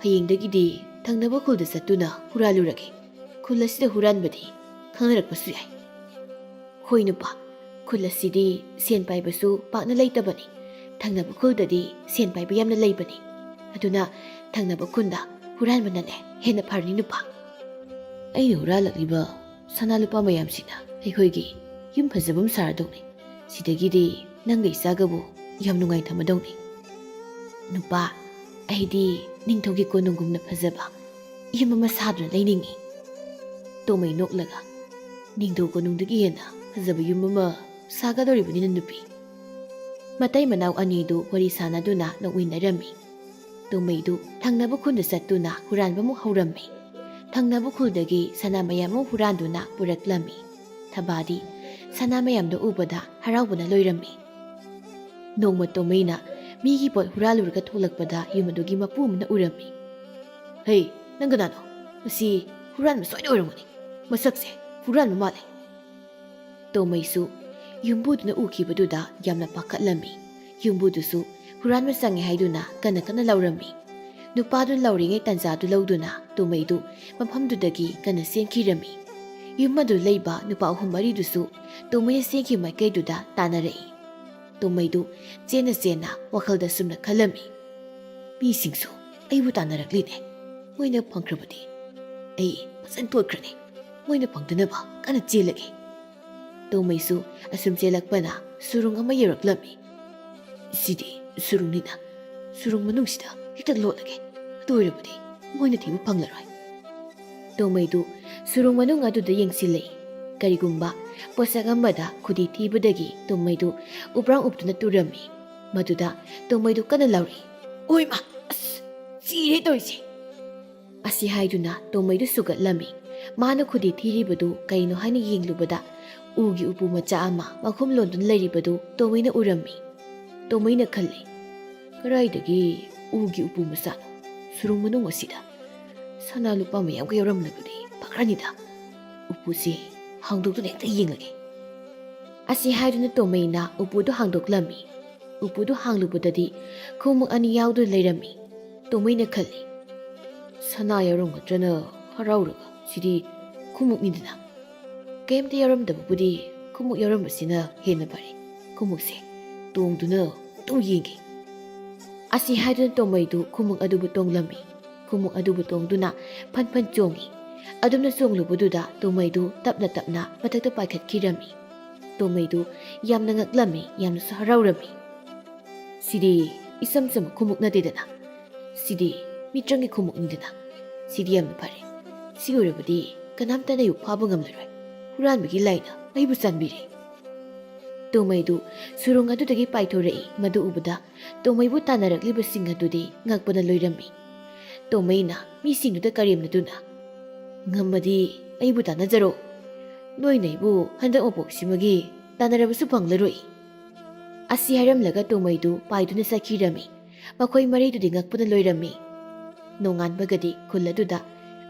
ꯍꯌꯦꯡꯗꯒꯤꯗꯤ ꯊꯪꯅꯕ ꯈꯨꯜꯗ ꯆꯠꯇꯨꯅ ꯍꯨꯔꯥꯜꯂꯨꯔꯒꯦ꯫ ꯈꯨꯜ ꯑꯁꯤꯗ ꯍꯨꯔꯥꯟꯕꯗꯤ ꯈꯪꯅꯔꯛꯄꯁꯨ ꯌꯥꯏ꯫" "ꯍꯣꯏ ꯅꯨꯄꯥ, ꯈꯨꯜ ꯑꯁꯤꯗꯤ ꯁꯦꯟ ꯄꯥꯏꯕꯁꯨ ꯄꯥꯛꯅ ꯂꯩꯇꯕꯅꯤ꯫ ꯊꯪꯅꯕ ꯈꯨꯜꯗꯗꯤ ꯁꯦꯟ ꯄꯥꯏꯕ ꯌꯥꯝꯅ ꯂꯩꯕꯅꯤ꯫ ꯑꯗꯨꯅ ꯊꯪꯅꯕ ꯈꯨꯜꯗ ꯍꯨꯔꯥꯟꯕꯅꯅꯦ ꯍꯦꯟꯅ ꯐꯔꯅꯤ ꯅꯨꯄꯥ꯫ ꯑꯩꯅ ꯍꯨꯔꯥꯜꯂꯛꯂꯤꯕ ꯁꯅꯥ ꯂꯨꯄꯥ ꯃꯌꯥꯝꯁꯤꯅ ꯑꯩꯈꯣꯏꯒꯤ ꯌꯨꯝ ꯐꯖꯕ ꯑꯃ ꯁꯥꯔꯗꯧꯅꯤ꯫ ꯁꯤꯗꯒꯤꯗꯤ ꯅꯪꯒ ꯏꯆꯥꯒꯕꯨ ꯌꯥꯝ ꯅꯨꯡꯉꯥꯏ ꯊꯝꯃꯗꯧꯅꯤ꯫ ꯅꯨꯄꯥ, ꯑꯩꯗꯤ ꯅꯤꯡꯊꯧꯒꯤ ꯀꯣꯅꯨꯡꯒꯨꯝꯅ ꯐꯖꯕ ꯌꯨꯝ ꯑꯃ ꯁꯥꯗꯨꯅ ꯂꯩꯅꯤꯡꯏ꯫" ꯇꯣꯃꯩ ꯅꯣꯛꯂꯒ, "ꯅꯤꯡꯊꯧ ꯀꯣꯅꯨꯡꯗꯒꯤ ꯍꯦꯟꯅ ꯐꯖꯕ ꯌꯨꯝ ꯑꯃ ꯁꯥꯒꯗꯧꯔꯤꯕꯅꯤꯅ ꯅꯨꯄꯤ꯫" ꯃꯇꯩ ꯃꯅꯥꯎ ꯑꯅꯤꯗꯨ ꯋꯥꯔꯤ ꯁꯥꯟꯅꯗꯨꯅ ꯅꯣꯛꯃꯤꯟꯅꯔꯝꯃꯤ꯫ ꯇꯣꯃꯩꯗꯨ ꯊꯪꯅꯕ ꯈꯨꯟꯗ ꯆꯠꯇꯨꯅ ꯍꯨꯔꯥꯟꯕ ꯑꯃꯨꯛ ꯍꯧꯔꯝꯃꯤ꯫ ꯊꯪꯅꯕ ꯈꯨꯜꯗꯒꯤ ꯁꯅꯥ ꯃꯌꯥꯝ ꯑꯃ ꯍꯨꯔꯥꯟꯗꯨꯅ ꯄꯨꯔꯛꯂꯝꯃꯤ꯫ ꯊꯕꯥꯗꯤ ꯁꯅꯥ ꯃꯌꯥꯝꯗꯣ ꯎꯕꯗ ꯍꯔꯥꯎꯕꯅ ꯂꯣꯏꯔꯝꯃꯤ꯫ ꯅꯣꯡꯃ ꯇꯣꯃꯩꯅ ꯃꯤꯒꯤ ꯄꯣꯠ ꯍꯨꯔꯥꯜꯂꯨꯔꯒ ꯊꯣꯛꯂꯛꯄꯗ ꯌꯨꯝ ꯑꯗꯨꯒꯤ ꯃꯄꯨ ꯑꯃꯅ ꯎꯔꯝꯃꯤ꯫ "ꯍꯦ, ꯅꯪ ꯀꯅꯥꯅꯣ? ꯃꯁꯤ ꯍꯨꯔꯥꯟꯕ ꯁꯣꯏꯅ ꯑꯣꯏꯔꯝꯒꯅꯤ꯫ ꯃꯁꯛꯁꯦ ꯍꯨꯔꯥꯟꯕ ꯃꯥꯜꯂꯦ꯫" ꯇꯣꯃꯩꯁꯨ ꯌꯨꯝꯕꯨꯗꯨꯅ ꯎꯈꯤꯕꯗꯨꯗ ꯌꯥꯝꯅ ꯄꯥꯈꯠꯂꯝꯃꯤ꯫ ꯌꯨꯝꯕꯨꯗꯨꯁꯨ ꯍꯨꯔꯥꯟꯕ ꯆꯪꯉꯦ ꯍꯥꯏꯗꯨꯅ ꯀꯟꯅ ꯀꯟꯅ ꯂꯥꯎꯔꯝꯃꯤ꯫ ꯅꯨꯄꯥꯗꯨꯅ ꯂꯥꯎꯔꯤꯉꯩ ꯇꯥꯟꯖꯥꯗꯨ ꯂꯧꯗꯨꯅ ꯇꯣꯃꯩꯗꯨ ꯃꯐꯝꯗꯨꯗꯒꯤ ꯀꯟꯅ ꯆꯦꯟꯈꯤꯔꯝꯃꯤ꯫ ꯌꯨꯝ ꯑꯗꯨ ꯂꯩꯕ ꯅꯨꯄꯥ ꯑꯍꯨꯝ ꯃꯔꯤꯗꯨꯁꯨ ꯇꯣꯃꯩꯅ ꯆꯦꯟꯈꯤꯕ ꯃꯥꯏꯀꯩꯗꯨꯗ ꯇꯥꯟꯅꯔꯛꯏ꯫ ꯇꯣꯃꯩꯗꯨ ꯆꯦꯟꯅ ꯆꯦꯟꯅ ꯋꯥꯈꯜꯗ ꯁꯨꯝꯅ ꯈꯜꯂꯝꯃꯤ, "ꯃꯤꯁꯤꯡꯁꯨ ꯑꯩꯕꯨ ꯇꯥꯟꯅꯔꯛꯂꯤꯅꯦ꯫ ꯃꯣꯏꯅ ꯐꯪꯈ꯭ꯔꯕꯗꯤ ꯑꯩ ꯐꯖꯅ ꯇꯣꯠꯈ꯭ꯔꯅꯤ꯫ ꯃꯣꯏꯅ ꯐꯪꯗꯅꯕ ꯀꯟꯅ ꯆꯦꯜꯂꯒꯦ"꯫ ꯇꯣꯃꯩꯁꯨ ꯑꯁꯨꯝ ꯆꯦꯜꯂꯛꯄꯅ ꯁꯨꯔꯨꯡ ꯑꯃ ꯌꯧꯔꯛꯂꯝꯃꯤ꯫ "ꯁꯤꯗꯤ ꯁꯨꯔꯨꯡꯅꯤꯅ, ꯁꯨꯔꯨꯡ ꯃꯅꯨꯡꯁꯤꯗ ꯍꯦꯛꯇ ꯂꯣꯠꯂꯒꯦ꯫ ꯑꯗꯨ ꯑꯣꯏꯔꯕꯗꯤ ꯃꯣꯏꯅ ꯊꯤꯕ ꯐꯪꯂꯔꯣꯏ"꯫ ꯇꯣꯃꯩꯗꯨ ꯁꯨꯔꯨꯡ ꯃꯅꯨꯡ ꯑꯗꯨꯗ ꯌꯦꯡꯁꯤꯜꯂꯛꯏ꯫ ꯀꯔꯤꯒꯨꯝꯕ ꯄꯣꯠꯁꯛ ꯑꯃꯗ ꯈꯨꯗꯤ ꯊꯤꯕꯗꯒꯤ ꯇꯣꯃꯩꯗꯨ ꯎꯄ꯭ꯔꯥꯡ ꯎꯞꯇꯨꯅ ꯇꯨꯔꯝꯃꯤ꯫ ꯃꯗꯨꯗ ꯇꯣꯃꯩꯗꯨ ꯀꯟꯅ ꯂꯥꯎꯔꯛꯏ, "ꯑꯣꯏꯃ! ꯑꯁ! ꯁꯤꯔꯦ ꯇꯧꯔꯤꯁꯦ!" ꯑꯁꯤ ꯍꯥꯏꯗꯨꯅ ꯇꯣꯃꯩꯗꯨ ꯁꯨꯒꯠꯂꯝꯃꯤ꯫ ꯃꯥꯅ ꯈꯨꯗꯤ ꯊꯤꯔꯤꯕꯗꯨ ꯀꯩꯅꯣ ꯍꯥꯏꯅ ꯌꯦꯡꯂꯨꯕꯗ ꯎꯒꯤ ꯎꯄꯨ ꯃꯆꯥ ꯑꯃ ꯃꯈꯨꯝ ꯂꯣꯟꯗꯨꯅ ꯂꯩꯔꯤꯕꯗꯨ ꯇꯣꯃꯩꯅ ꯎꯔꯝꯃꯤ꯫ ꯇꯣꯃꯩꯅ ꯈꯜꯂꯤ, "ꯀꯗꯥꯏꯗꯒꯤ ꯎꯒꯤ ꯎꯄꯨ ꯃꯆꯥꯅꯣ? ꯁꯨꯔꯨꯡ ꯃꯅꯨꯡ ꯑꯁꯤꯗ ꯁꯅꯥ ꯂꯨꯄꯥ ꯃꯌꯥꯝꯒ ꯌꯥꯎꯔꯝꯂꯕꯗꯤ ꯐꯈ꯭ꯔꯅꯤꯗ꯫ ꯎꯄꯨꯁꯤ ꯍꯥꯡꯗꯣꯛꯇꯨꯅ ꯍꯦꯛꯇ ꯌꯦꯡꯂꯒꯦ"꯫ ꯑꯁꯤ ꯍꯥꯏꯗꯨꯅ ꯇꯣꯃꯩꯅ ꯎꯄꯨꯗꯨ ꯍꯥꯡꯗꯣꯛꯂꯝꯃꯤ꯫ ꯎꯄꯨꯗꯨ ꯍꯥꯡꯂꯨꯕꯗꯗꯤ ꯈꯣꯡꯎꯞ ꯑꯅꯤ ꯌꯥꯎꯗꯨꯅ ꯂꯩꯔꯝꯃꯤ꯫ ꯇꯣꯃꯩꯅ ꯈꯜꯂꯤ, "ꯁꯅꯥ ꯌꯥꯎꯔꯝꯒꯗ꯭ꯔꯅ ꯍꯔꯥꯎꯔꯒ ꯁꯤꯗꯤ ꯈꯣꯡꯎꯞꯅꯤꯗꯅ꯫ ꯀꯩꯝꯇ ꯌꯥꯎꯔꯝꯗꯕꯕꯨꯗꯤ ꯈꯣꯡꯎꯞ ꯌꯥꯎꯔꯝꯕꯁꯤꯅ ꯍꯦꯟꯅ ꯐꯔꯦ꯫ ꯈꯣꯡꯎꯞꯁꯦ ꯇꯣꯡꯗꯨꯅ ꯑꯃꯨꯛꯇꯪ ꯌꯦꯡꯒꯦ"꯫ ꯑꯁꯤ ꯍꯥꯏꯗꯨꯅ ꯇꯣꯃꯩꯗꯨ ꯈꯣꯡꯎꯞ ꯑꯗꯨꯕꯨ ꯇꯣꯡꯂꯝꯃꯤ꯫ ꯈꯣꯡꯎꯞ ꯑꯗꯨꯕꯨ ꯇꯣꯡꯗꯨꯅ ꯐꯟ ꯐꯟ ꯆꯣꯡꯉꯤ꯫ ꯑꯗꯨꯝꯅ ꯆꯣꯡꯂꯨꯕꯗꯨꯗ ꯇꯣꯃꯩꯗꯨ ꯇꯞꯅ ꯇꯞꯅ ꯃꯊꯛꯇ ꯄꯥꯏꯈꯠꯈꯤꯔꯝꯃꯤ꯫ ꯇꯣꯃꯩꯗꯨ ꯌꯥꯝꯅ ꯉꯛꯂꯝꯃꯤ, ꯌꯥꯝꯅꯁꯨ ꯍꯔꯥꯎꯔꯝꯃꯤ꯫ "ꯁꯤꯗꯤ ꯏꯆꯝ ꯆꯝꯕ ꯈꯣꯡꯎꯞ ꯅꯠꯇꯦꯗꯅ꯫ ꯁꯤꯗꯤ ꯃꯤꯇ꯭ꯔꯪꯒꯤ ꯈꯣꯡꯎꯞꯅꯤꯗꯅ꯫ ꯁꯤꯗꯤ ꯌꯥꯝꯅ ꯐꯔꯦ꯫ ꯁꯤ ꯑꯣꯏꯔꯕꯗꯤ ꯀꯅꯥꯝꯇꯅ ꯑꯩꯕꯨ ꯐꯥꯕ ꯉꯝꯂꯔꯣꯏ꯫ ꯍꯨꯔꯥꯟꯕꯒꯤ ꯂꯥꯏꯅ ꯑꯩꯕꯨ ꯆꯥꯟꯕꯤꯔꯦ"꯫ ꯇꯣꯃꯩꯗꯨ ꯁꯨꯔꯨꯡ ꯑꯗꯨꯗꯒꯤ ꯄꯥꯏꯊꯣꯔꯛꯏ꯫ ꯃꯗꯨ ꯎꯕꯗ ꯇꯣꯃꯩꯕꯨ ꯇꯥꯟꯅꯔꯛꯂꯤꯕꯁꯤꯡ ꯑꯗꯨꯗꯤ ꯉꯛꯄꯅ ꯂꯣꯏꯔꯝꯃꯤ꯫ ꯇꯣꯃꯩꯅ ꯃꯤꯁꯤꯡꯗꯨꯗ ꯀꯔꯦꯝꯅꯗꯨꯅ, "ꯉꯝꯃꯗꯤ ꯑꯩꯕꯨ ꯇꯥꯟꯅꯖꯔꯣ꯫ ꯅꯣꯏꯅ ꯑꯩꯕꯨ ꯍꯟꯗꯛ ꯃꯄꯣꯛꯁꯤꯃꯒꯤ ꯇꯥꯟꯅꯔꯕꯁꯨ ꯐꯪꯂꯔꯣꯏ"꯫ ꯑꯁꯤ ꯍꯥꯏꯔꯝꯂꯒ ꯇꯣꯃꯩꯗꯨ ꯄꯥꯏꯗꯨꯅ ꯆꯠꯈꯤꯔꯝꯃꯤ꯫ ꯃꯈꯣꯏ ꯃꯔꯤꯗꯨꯗꯤ ꯉꯛꯄꯅ ꯂꯣꯏꯔꯝꯃꯤ꯫ ꯅꯣꯡꯉꯥꯟꯕꯒꯗꯤ ꯈꯨꯜ ꯑꯗꯨꯗ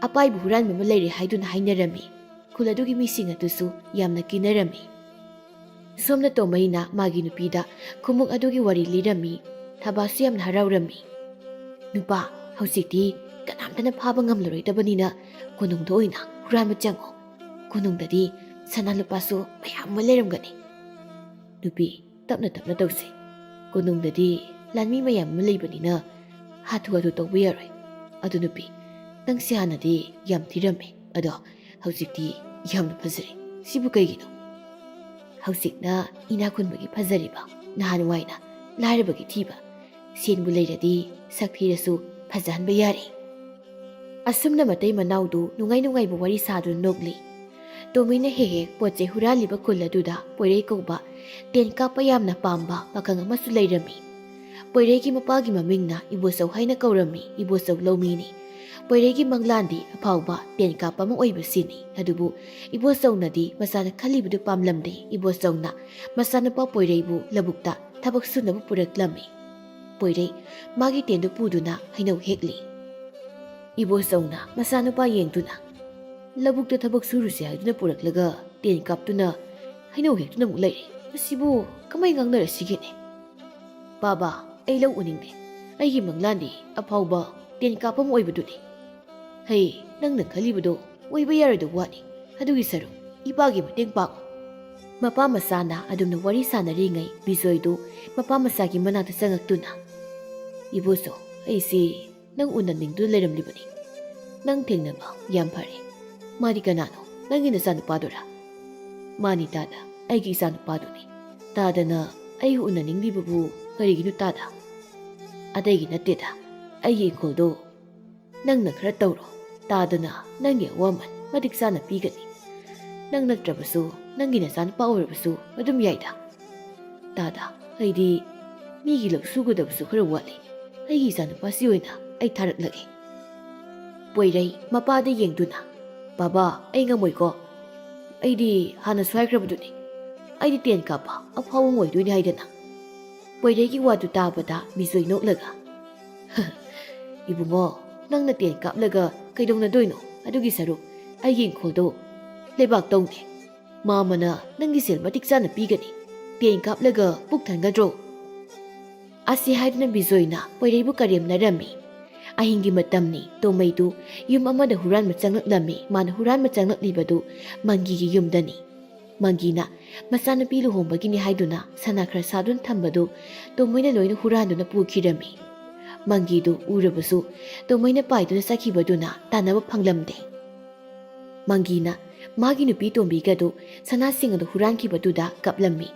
ꯑꯄꯥꯏꯕ ꯍꯨꯔꯥꯟꯕ ꯑꯃ ꯂꯩꯔꯦ ꯍꯥꯏꯗꯨꯅ ꯍꯥꯏꯅꯔꯝꯃꯤ꯫ ꯈꯨꯜ ꯑꯗꯨꯒꯤ ꯃꯤꯁꯤꯡ ꯑꯗꯨꯁꯨ ꯌꯥꯝꯅ ꯀꯤꯅꯔꯝꯃꯤ꯫ ꯁꯣꯝꯅ ꯇꯣꯃꯩꯅ ꯃꯥꯒꯤ ꯅꯨꯄꯤꯗ ꯈꯨꯃꯨꯛ ꯑꯗꯨꯒꯤ ꯋꯥꯔꯤ ꯂꯤꯔꯝꯃꯤ꯫ ꯊꯕꯥꯁꯨ ꯌꯥꯝꯅ ꯍꯔꯥꯎꯔꯝꯃꯤ꯫ "ꯅꯨꯄꯥ, ꯍꯧꯖꯤꯛꯇꯤ ꯀꯅꯥꯝꯇꯅ ꯐꯥꯕ ꯉꯝꯂꯔꯣꯏꯗꯕꯅꯤꯅ ꯀꯣꯅꯨꯡꯗ ꯑꯣꯏꯅ ꯍꯨꯔꯥꯟꯕ ꯆꯪꯉꯣ꯫ ꯀꯣꯅꯨꯡꯗꯗꯤ ꯁꯅꯥ ꯂꯨꯄꯥꯁꯨ ꯃꯌꯥꯝ ꯑꯃ ꯂꯩꯔꯝꯒꯅꯤ꯫" "ꯅꯨꯄꯤ, ꯇꯞꯅ ꯇꯞꯅ ꯇꯧꯁꯤ꯫ ꯀꯣꯅꯨꯡꯗꯗꯤ ꯂꯥꯟꯃꯤ ꯃꯌꯥꯝ ꯑꯃ ꯂꯩꯕꯅꯤꯅ ꯍꯥꯊꯨ ꯍꯥꯊꯨ ꯇꯧꯕ ꯌꯥꯔꯣꯏ꯫ ꯑꯗꯨ ꯅꯨꯄꯤ, ꯅꯪꯁꯦ ꯍꯥꯟꯅꯗꯤ ꯌꯥꯝ ꯊꯤꯔꯝꯃꯦ, ꯑꯗꯣ ꯍꯧꯖꯤꯛꯇꯤ ꯌꯥꯝꯅ ꯐꯖꯔꯦ꯫ ꯁꯤꯕꯨ ꯀꯩꯒꯤꯅꯣ?" "ꯍꯧꯖꯤꯛꯅ ꯏꯅꯥꯛ ꯈꯨꯟꯕꯒꯤ ꯐꯖꯔꯤꯕ, ꯅꯍꯥꯟꯋꯥꯏꯅ ꯂꯥꯏꯔꯕꯒꯤ ꯊꯤꯕ꯫ ꯁꯦꯟꯕꯨ ꯂꯩꯔꯗꯤ ꯁꯛ ꯊꯤꯔꯁꯨ ꯐꯖꯍꯟꯕ ꯌꯥꯔꯦ꯫" ꯑꯁꯨꯝꯅ ꯃꯇꯩ ꯃꯅꯥꯎꯗꯨ ꯅꯨꯡꯉꯥꯏ ꯅꯨꯡꯉꯥꯏꯕ ꯋꯥꯔꯤ ꯁꯥꯗꯨꯅ ꯅꯣꯛꯂꯤ꯫ ꯇꯣꯃꯤꯅ ꯍꯦꯛ ꯍꯦꯛ ꯄꯣꯠ ꯆꯩ ꯍꯨꯔꯥꯜꯂꯤꯕ ꯈꯨꯜ ꯑꯗꯨꯗ ꯄꯣꯏꯔꯩ ꯀꯧꯕ ꯇꯦꯟ ꯀꯥꯞꯄ ꯌꯥꯝꯅ ꯄꯥꯝꯕ ꯄꯥꯈꯪ ꯑꯃꯁꯨ ꯂꯩꯔꯝꯃꯤ꯫ ꯄꯣꯏꯔꯩꯒꯤ ꯃꯄꯥꯒꯤ ꯃꯃꯤꯡꯅ ꯏꯕꯣꯆꯧ ꯍꯥꯏꯅ ꯀꯧꯔꯝꯃꯤ꯫ ꯏꯕꯣꯆꯧ ꯂꯧꯃꯤꯅꯤ꯫ ꯄꯣꯏꯔꯩꯒꯤ ꯃꯪꯂꯥꯟꯗꯤ ꯑꯐꯥꯎꯕ ꯇꯦꯟ ꯀꯥꯞꯄ ꯑꯃ ꯑꯣꯏꯕ ꯁꯤꯅꯤ꯫ ꯑꯗꯨꯕꯨ ꯏꯕꯣꯆꯧꯅꯗꯤ ꯃꯆꯥꯅ ꯈꯜꯂꯤꯕꯗꯨ ꯄꯥꯝꯂꯝꯗꯦ꯫ ꯏꯕꯣꯆꯧꯅ ꯃꯆꯥꯅꯨꯄꯥ ꯄꯣꯏꯔꯩꯕꯨ ꯂꯧꯕꯨꯛꯇ ꯊꯕꯛ ꯁꯨꯅꯕ ꯄꯨꯔꯛꯂꯝꯃꯤ꯫ ꯄꯣꯏꯔꯩ ꯃꯥꯒꯤ ꯇꯦꯟꯗꯨ ꯄꯨꯗꯨꯅ ꯍꯩꯅꯧ ꯍꯦꯛꯂꯤ꯫ ꯏꯕꯣꯆꯧꯅ ꯃꯆꯥꯅꯨꯄꯥ ꯌꯦꯡꯗꯨꯅ, "ꯂꯧꯕꯨꯛꯇ ꯊꯕꯛ ꯁꯨꯔꯨꯁꯦ ꯍꯥꯏꯗꯨꯅ ꯄꯨꯔꯛꯂꯒ ꯇꯦꯟ ꯀꯥꯞꯇꯨꯅ ꯍꯩꯅꯧ ꯍꯦꯛꯇꯨꯅ ꯑꯃꯨꯛ ꯂꯩꯔꯦ꯫ ꯃꯁꯤꯕꯨ ꯀꯃꯥꯏ ꯉꯥꯡꯅꯔꯁꯤꯒꯦꯅꯦ?" "ꯄꯥꯕꯥ, ꯑꯩ ꯂꯧ ꯎꯅꯤꯡꯗꯦ꯫ ꯑꯩꯒꯤ ꯃꯪꯂꯥꯟꯗꯤ ꯑꯐꯥꯎꯕ ꯇꯦꯟ ꯀꯥꯞꯄ ꯑꯃ ꯑꯣꯏꯕꯗꯨꯅꯤ꯫" "ꯍꯩ, ꯅꯪꯅ ꯈꯜꯂꯤꯕꯗꯣ ꯑꯣꯏꯕ ꯌꯥꯔꯣꯏꯗꯕ ꯋꯥꯅꯤ꯫ ꯑꯗꯨꯒꯤ ꯁꯔꯨꯛ ꯏꯄꯥꯒꯤ ꯃꯇꯦꯡ ꯄꯥꯡꯉꯨ꯫" ꯃꯄꯥ ꯃꯆꯥꯅ ꯑꯗꯨꯝꯅ ꯋꯥꯔꯤ ꯁꯥꯟꯅꯔꯤꯉꯩ ꯕꯤꯖꯣꯏꯗꯨ ꯃꯄꯥ ꯃꯆꯥꯒꯤ ꯃꯅꯥꯛꯇ ꯆꯪꯉꯛꯇꯨꯅ, "ꯏꯕꯣꯆꯧ, ꯑꯩꯁꯤ ꯅꯪ ꯎꯅꯅꯤꯡꯗꯨꯅ ꯂꯩꯔꯝꯂꯤꯕꯅꯤ꯫ ꯅꯪ ꯊꯦꯡꯅꯕ ꯌꯥꯝ ꯐꯔꯦ꯫" "ꯃꯥꯗꯤ ꯀꯅꯥꯅꯣ? ꯅꯪꯒꯤ ꯅꯆꯥꯅꯨꯄꯥꯗꯨꯔꯥ?" "ꯃꯥꯅꯤ ꯇꯥꯗ, ꯑꯩꯒꯤ ꯏꯆꯥꯅꯨꯄꯥꯗꯨꯅꯤ꯫ ꯇꯥꯗꯅ ꯑꯩ ꯎꯅꯅꯤꯡꯂꯤꯕꯕꯨ ꯀꯔꯤꯒꯤꯅꯣ ꯇꯥꯗ?" "ꯑꯇꯩꯒꯤ ꯅꯠꯇꯦꯗ, ꯑꯩꯒꯤ ꯏꯪꯈꯣꯜꯗꯣ ꯅꯪꯅ ꯈꯔ ꯇꯧꯔꯣ꯫ ꯇꯥꯗꯅ ꯅꯪꯒꯤ ꯑꯋꯥꯃꯟ ꯃꯇꯤꯛ ꯆꯥꯅ ꯄꯤꯒꯅꯤ꯫ ꯅꯪ ꯅꯠꯇ꯭ꯔꯕꯁꯨ ꯅꯪꯒꯤ ꯅꯆꯥꯅꯨꯄꯥ ꯑꯣꯏꯔꯕꯁꯨ ꯑꯗꯨꯝ ꯌꯥꯏꯗ꯫" "ꯇꯥꯗ, ꯑꯩꯗꯤ ꯃꯤꯒꯤ ꯂꯧ ꯁꯨꯒꯗꯕꯁꯨ ꯈꯔ ꯋꯥꯠꯂꯤ꯫ ꯑꯩꯒꯤ ꯏꯆꯥꯅꯨꯄꯥꯁꯤ ꯑꯣꯏꯅ ꯑꯩ ꯊꯥꯔꯛꯂꯒꯦ꯫" ꯄꯣꯏꯔꯩ ꯃꯄꯥꯗ ꯌꯦꯡꯗꯨꯅ, "ꯕꯥꯕꯥ, ꯑꯩ ꯉꯝꯃꯣꯏꯀꯣ꯫ ꯑꯩꯗꯤ ꯍꯥꯟꯅꯁꯨ ꯍꯥꯏꯈ꯭ꯔꯕꯗꯨꯅꯤ, ꯑꯩꯗꯤ ꯇꯦꯟ ꯀꯥꯞꯄ ꯑꯐꯥꯎꯕ ꯑꯃ ꯑꯣꯏꯗꯣꯏꯅꯤ ꯍꯥꯏꯗꯅ꯫" ꯄꯣꯏꯔꯩꯒꯤ ꯋꯥꯗꯨ ꯇꯥꯕꯗ ꯕꯤꯖꯣꯏ ꯅꯣꯛꯂꯒ, "ꯏꯕꯨꯡꯉꯣ, ꯅꯪꯅ ꯇꯦꯟ ꯀꯥꯞꯂꯒ ꯀꯩꯗꯧꯅꯗꯣꯏꯅꯣ? ꯑꯗꯨꯒꯤ ꯁꯔꯨꯛ ꯑꯩꯒꯤ ꯏꯪꯈꯣꯜꯗꯣ ꯂꯩꯕꯥꯛ ꯇꯧꯅꯦ꯫ "ꯃꯥꯃꯅ ꯅꯪꯒꯤ ꯁꯦꯜ ꯃꯇꯤꯛ ꯆꯥꯅ ꯄꯤꯒꯅꯤ꯫ ꯇꯦꯟ ꯀꯥꯞꯂꯒ ꯄꯨꯛ ꯊꯟꯒꯗ꯭ꯔꯣ?" ꯑꯁꯤ ꯍꯥꯏꯗꯨꯅ ꯕꯤꯖꯣꯏꯅ ꯄꯣꯏꯔꯩꯕꯨ ꯀꯔꯦꯝꯅꯔꯝꯃꯤ꯫ ꯑꯍꯤꯡꯒꯤ ꯃꯇꯝꯅꯤ꯫ ꯇꯣꯃꯩꯗꯨ ꯌꯨꯝ ꯑꯃꯗ ꯍꯨꯔꯥꯟꯕ ꯆꯪꯂꯛꯂꯝꯃꯤ꯫ ꯃꯥꯅ ꯍꯨꯔꯥꯟꯕ ꯆꯪꯂꯛꯂꯤꯕꯗꯨ ꯃꯪꯒꯤꯒꯤ ꯌꯨꯝꯗꯅꯤ꯫ ꯃꯪꯒꯤꯅ ꯃꯆꯥꯅꯨꯄꯤ ꯂꯨꯍꯣꯡꯕꯒꯤꯅꯤ ꯍꯥꯏꯗꯨꯅ ꯁꯅꯥ ꯈꯔ ꯁꯥꯗꯨꯅ ꯊꯝꯕꯗꯨ ꯇꯣꯃꯩꯅ ꯂꯣꯏꯅ ꯍꯨꯔꯥꯟꯗꯨꯅ ꯄꯨꯈꯤꯔꯝꯃꯤ꯫ ꯃꯪꯒꯤꯗꯨ ꯎꯔꯕꯁꯨ ꯇꯣꯃꯩꯅ ꯄꯥꯏꯗꯨꯅ ꯆꯠꯈꯤꯕꯗꯨꯅ ꯇꯥꯟꯅꯕ ꯐꯪꯂꯝꯗꯦ꯫ ꯃꯪꯒꯤꯅ ꯃꯥꯒꯤ ꯅꯨꯄꯤ ꯇꯣꯝꯕꯤꯒꯗꯨ ꯁꯅꯥꯁꯤꯡ ꯑꯗꯨ ꯍꯨꯔꯥꯟꯈꯤꯕꯗꯨꯗ ꯀꯞꯂꯝꯃꯤ꯫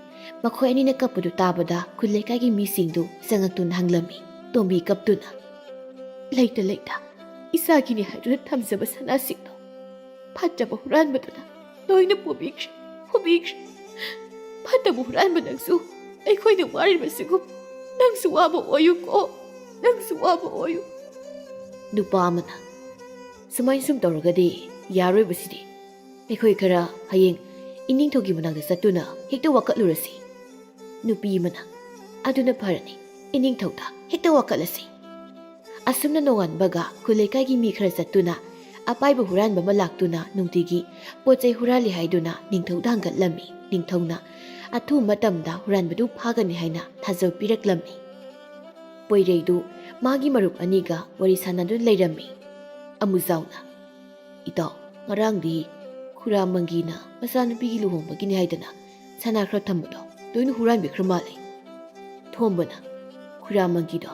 ꯃꯈꯣꯏ ꯑꯅꯤꯅ ꯀꯞꯄꯗꯨ ꯇꯥꯕꯗ ꯈꯨꯜ ꯂꯩꯀꯥꯏꯒꯤ ꯃꯤꯁꯤꯡꯗꯨ ꯆꯪꯉꯛꯇꯨꯅ ꯍꯪꯂꯝꯃꯤ꯫ ꯇꯣꯝꯕꯤ ꯀꯞꯇꯨꯅ, "ꯂꯩꯇ ꯂꯩꯇ ꯏꯆꯥꯒꯤꯅꯤ ꯍꯥꯏꯗꯨꯅ ꯊꯝꯖꯕ ꯁꯅꯥꯁꯤꯡꯗꯣ ꯐꯠꯇꯕ ꯍꯨꯔꯥꯟꯕꯗꯨꯅ ꯂꯣꯏꯅ ꯄꯨꯕꯤꯈ꯭ꯔꯦ, ꯄꯨꯕꯤꯈ꯭ꯔꯦ꯫ ꯐꯠꯇꯕ ꯍꯨꯔꯥꯟꯕ ꯅꯪꯁꯨ ꯑꯩꯈꯣꯏꯅ ꯋꯥꯔꯤꯕꯁꯤꯒꯨꯝ ꯅꯪꯁꯨ ꯋꯥꯕ ꯑꯣꯏꯌꯨꯀꯣ, ꯅꯪꯁꯨ ꯋꯥꯕ ꯑꯣꯏꯌꯨ꯫" ꯅꯨꯄꯥ ꯑꯃꯅ, "ꯁꯨꯃꯥꯏꯅ ꯁꯨꯝ ꯇꯧꯔꯒꯗꯤ ꯌꯥꯔꯣꯏꯕꯁꯤꯗꯤ꯫ ꯑꯩꯈꯣꯏ ꯈꯔ ꯍꯌꯦꯡ ꯏꯅꯤꯡꯊꯧꯒꯤ ꯃꯅꯥꯛꯇ ꯆꯠꯇꯨꯅ ꯍꯦꯛꯇ ꯋꯥꯀꯠꯂꯨꯔꯁꯤ꯫" ꯅꯨꯄꯤ ꯑꯃꯅ, "ꯑꯗꯨꯅ ꯐꯔꯅꯤ, ꯏꯅꯤꯡꯊꯧꯗ ꯍꯦꯛꯇ ꯋꯥꯀꯠꯂꯁꯤ꯫" ꯑꯁꯨꯝꯅ ꯅꯣꯡꯉꯥꯟꯕꯒ ꯈꯨꯜ ꯂꯩꯀꯥꯏꯒꯤ ꯃꯤ ꯈꯔ ꯆꯠꯇꯨꯅ ꯑꯄꯥꯏꯕ ꯍꯨꯔꯥꯟꯕ ꯑꯃ ꯂꯥꯛꯇꯨꯅ ꯅꯨꯡꯇꯤꯒꯤ ꯄꯣꯠ ꯆꯩ ꯍꯨꯔꯥꯜꯂꯤ ꯍꯥꯏꯗꯨꯅ ꯅꯤꯡꯊꯧꯗ ꯍꯪꯒꯠꯂꯝꯃꯤ꯫ ꯅꯤꯡꯊꯧꯅ ꯑꯊꯨꯕ ꯃꯇꯝꯗ ꯍꯨꯔꯥꯟꯕꯗꯨ ꯐꯥꯒꯅꯤ ꯍꯥꯏꯅ ꯊꯥꯖꯕ ꯄꯤꯔꯛꯂꯝꯃꯤ꯫ ꯄꯣꯏꯔꯩꯗꯨ ꯃꯥꯒꯤ ꯃꯔꯨꯞ ꯑꯅꯤꯒ ꯋꯥꯔꯤ ꯁꯥꯟꯅꯗꯨꯅ ꯂꯩꯔꯝꯃꯤ꯫ ꯑꯃꯨꯖꯥꯎꯅ, "ꯏꯇꯥꯎ, ꯉꯔꯥꯡꯗꯤ ꯈꯨꯔꯥ ꯃꯪꯒꯤꯅ ꯃꯆꯥꯅꯨꯄꯤꯒꯤ ꯂꯨꯍꯣꯡꯕꯒꯤꯅꯤ ꯍꯥꯏꯗꯅ ꯁꯅꯥ ꯈꯔ ꯊꯝꯕꯗꯣ ꯂꯣꯏꯅ ꯍꯨꯔꯥꯟꯕꯤꯈ꯭ꯔ ꯃꯥꯜꯂꯦ꯫" ꯊꯣꯝꯕꯅ, "ꯈꯨꯔꯥ ꯃꯪꯒꯤꯗꯣ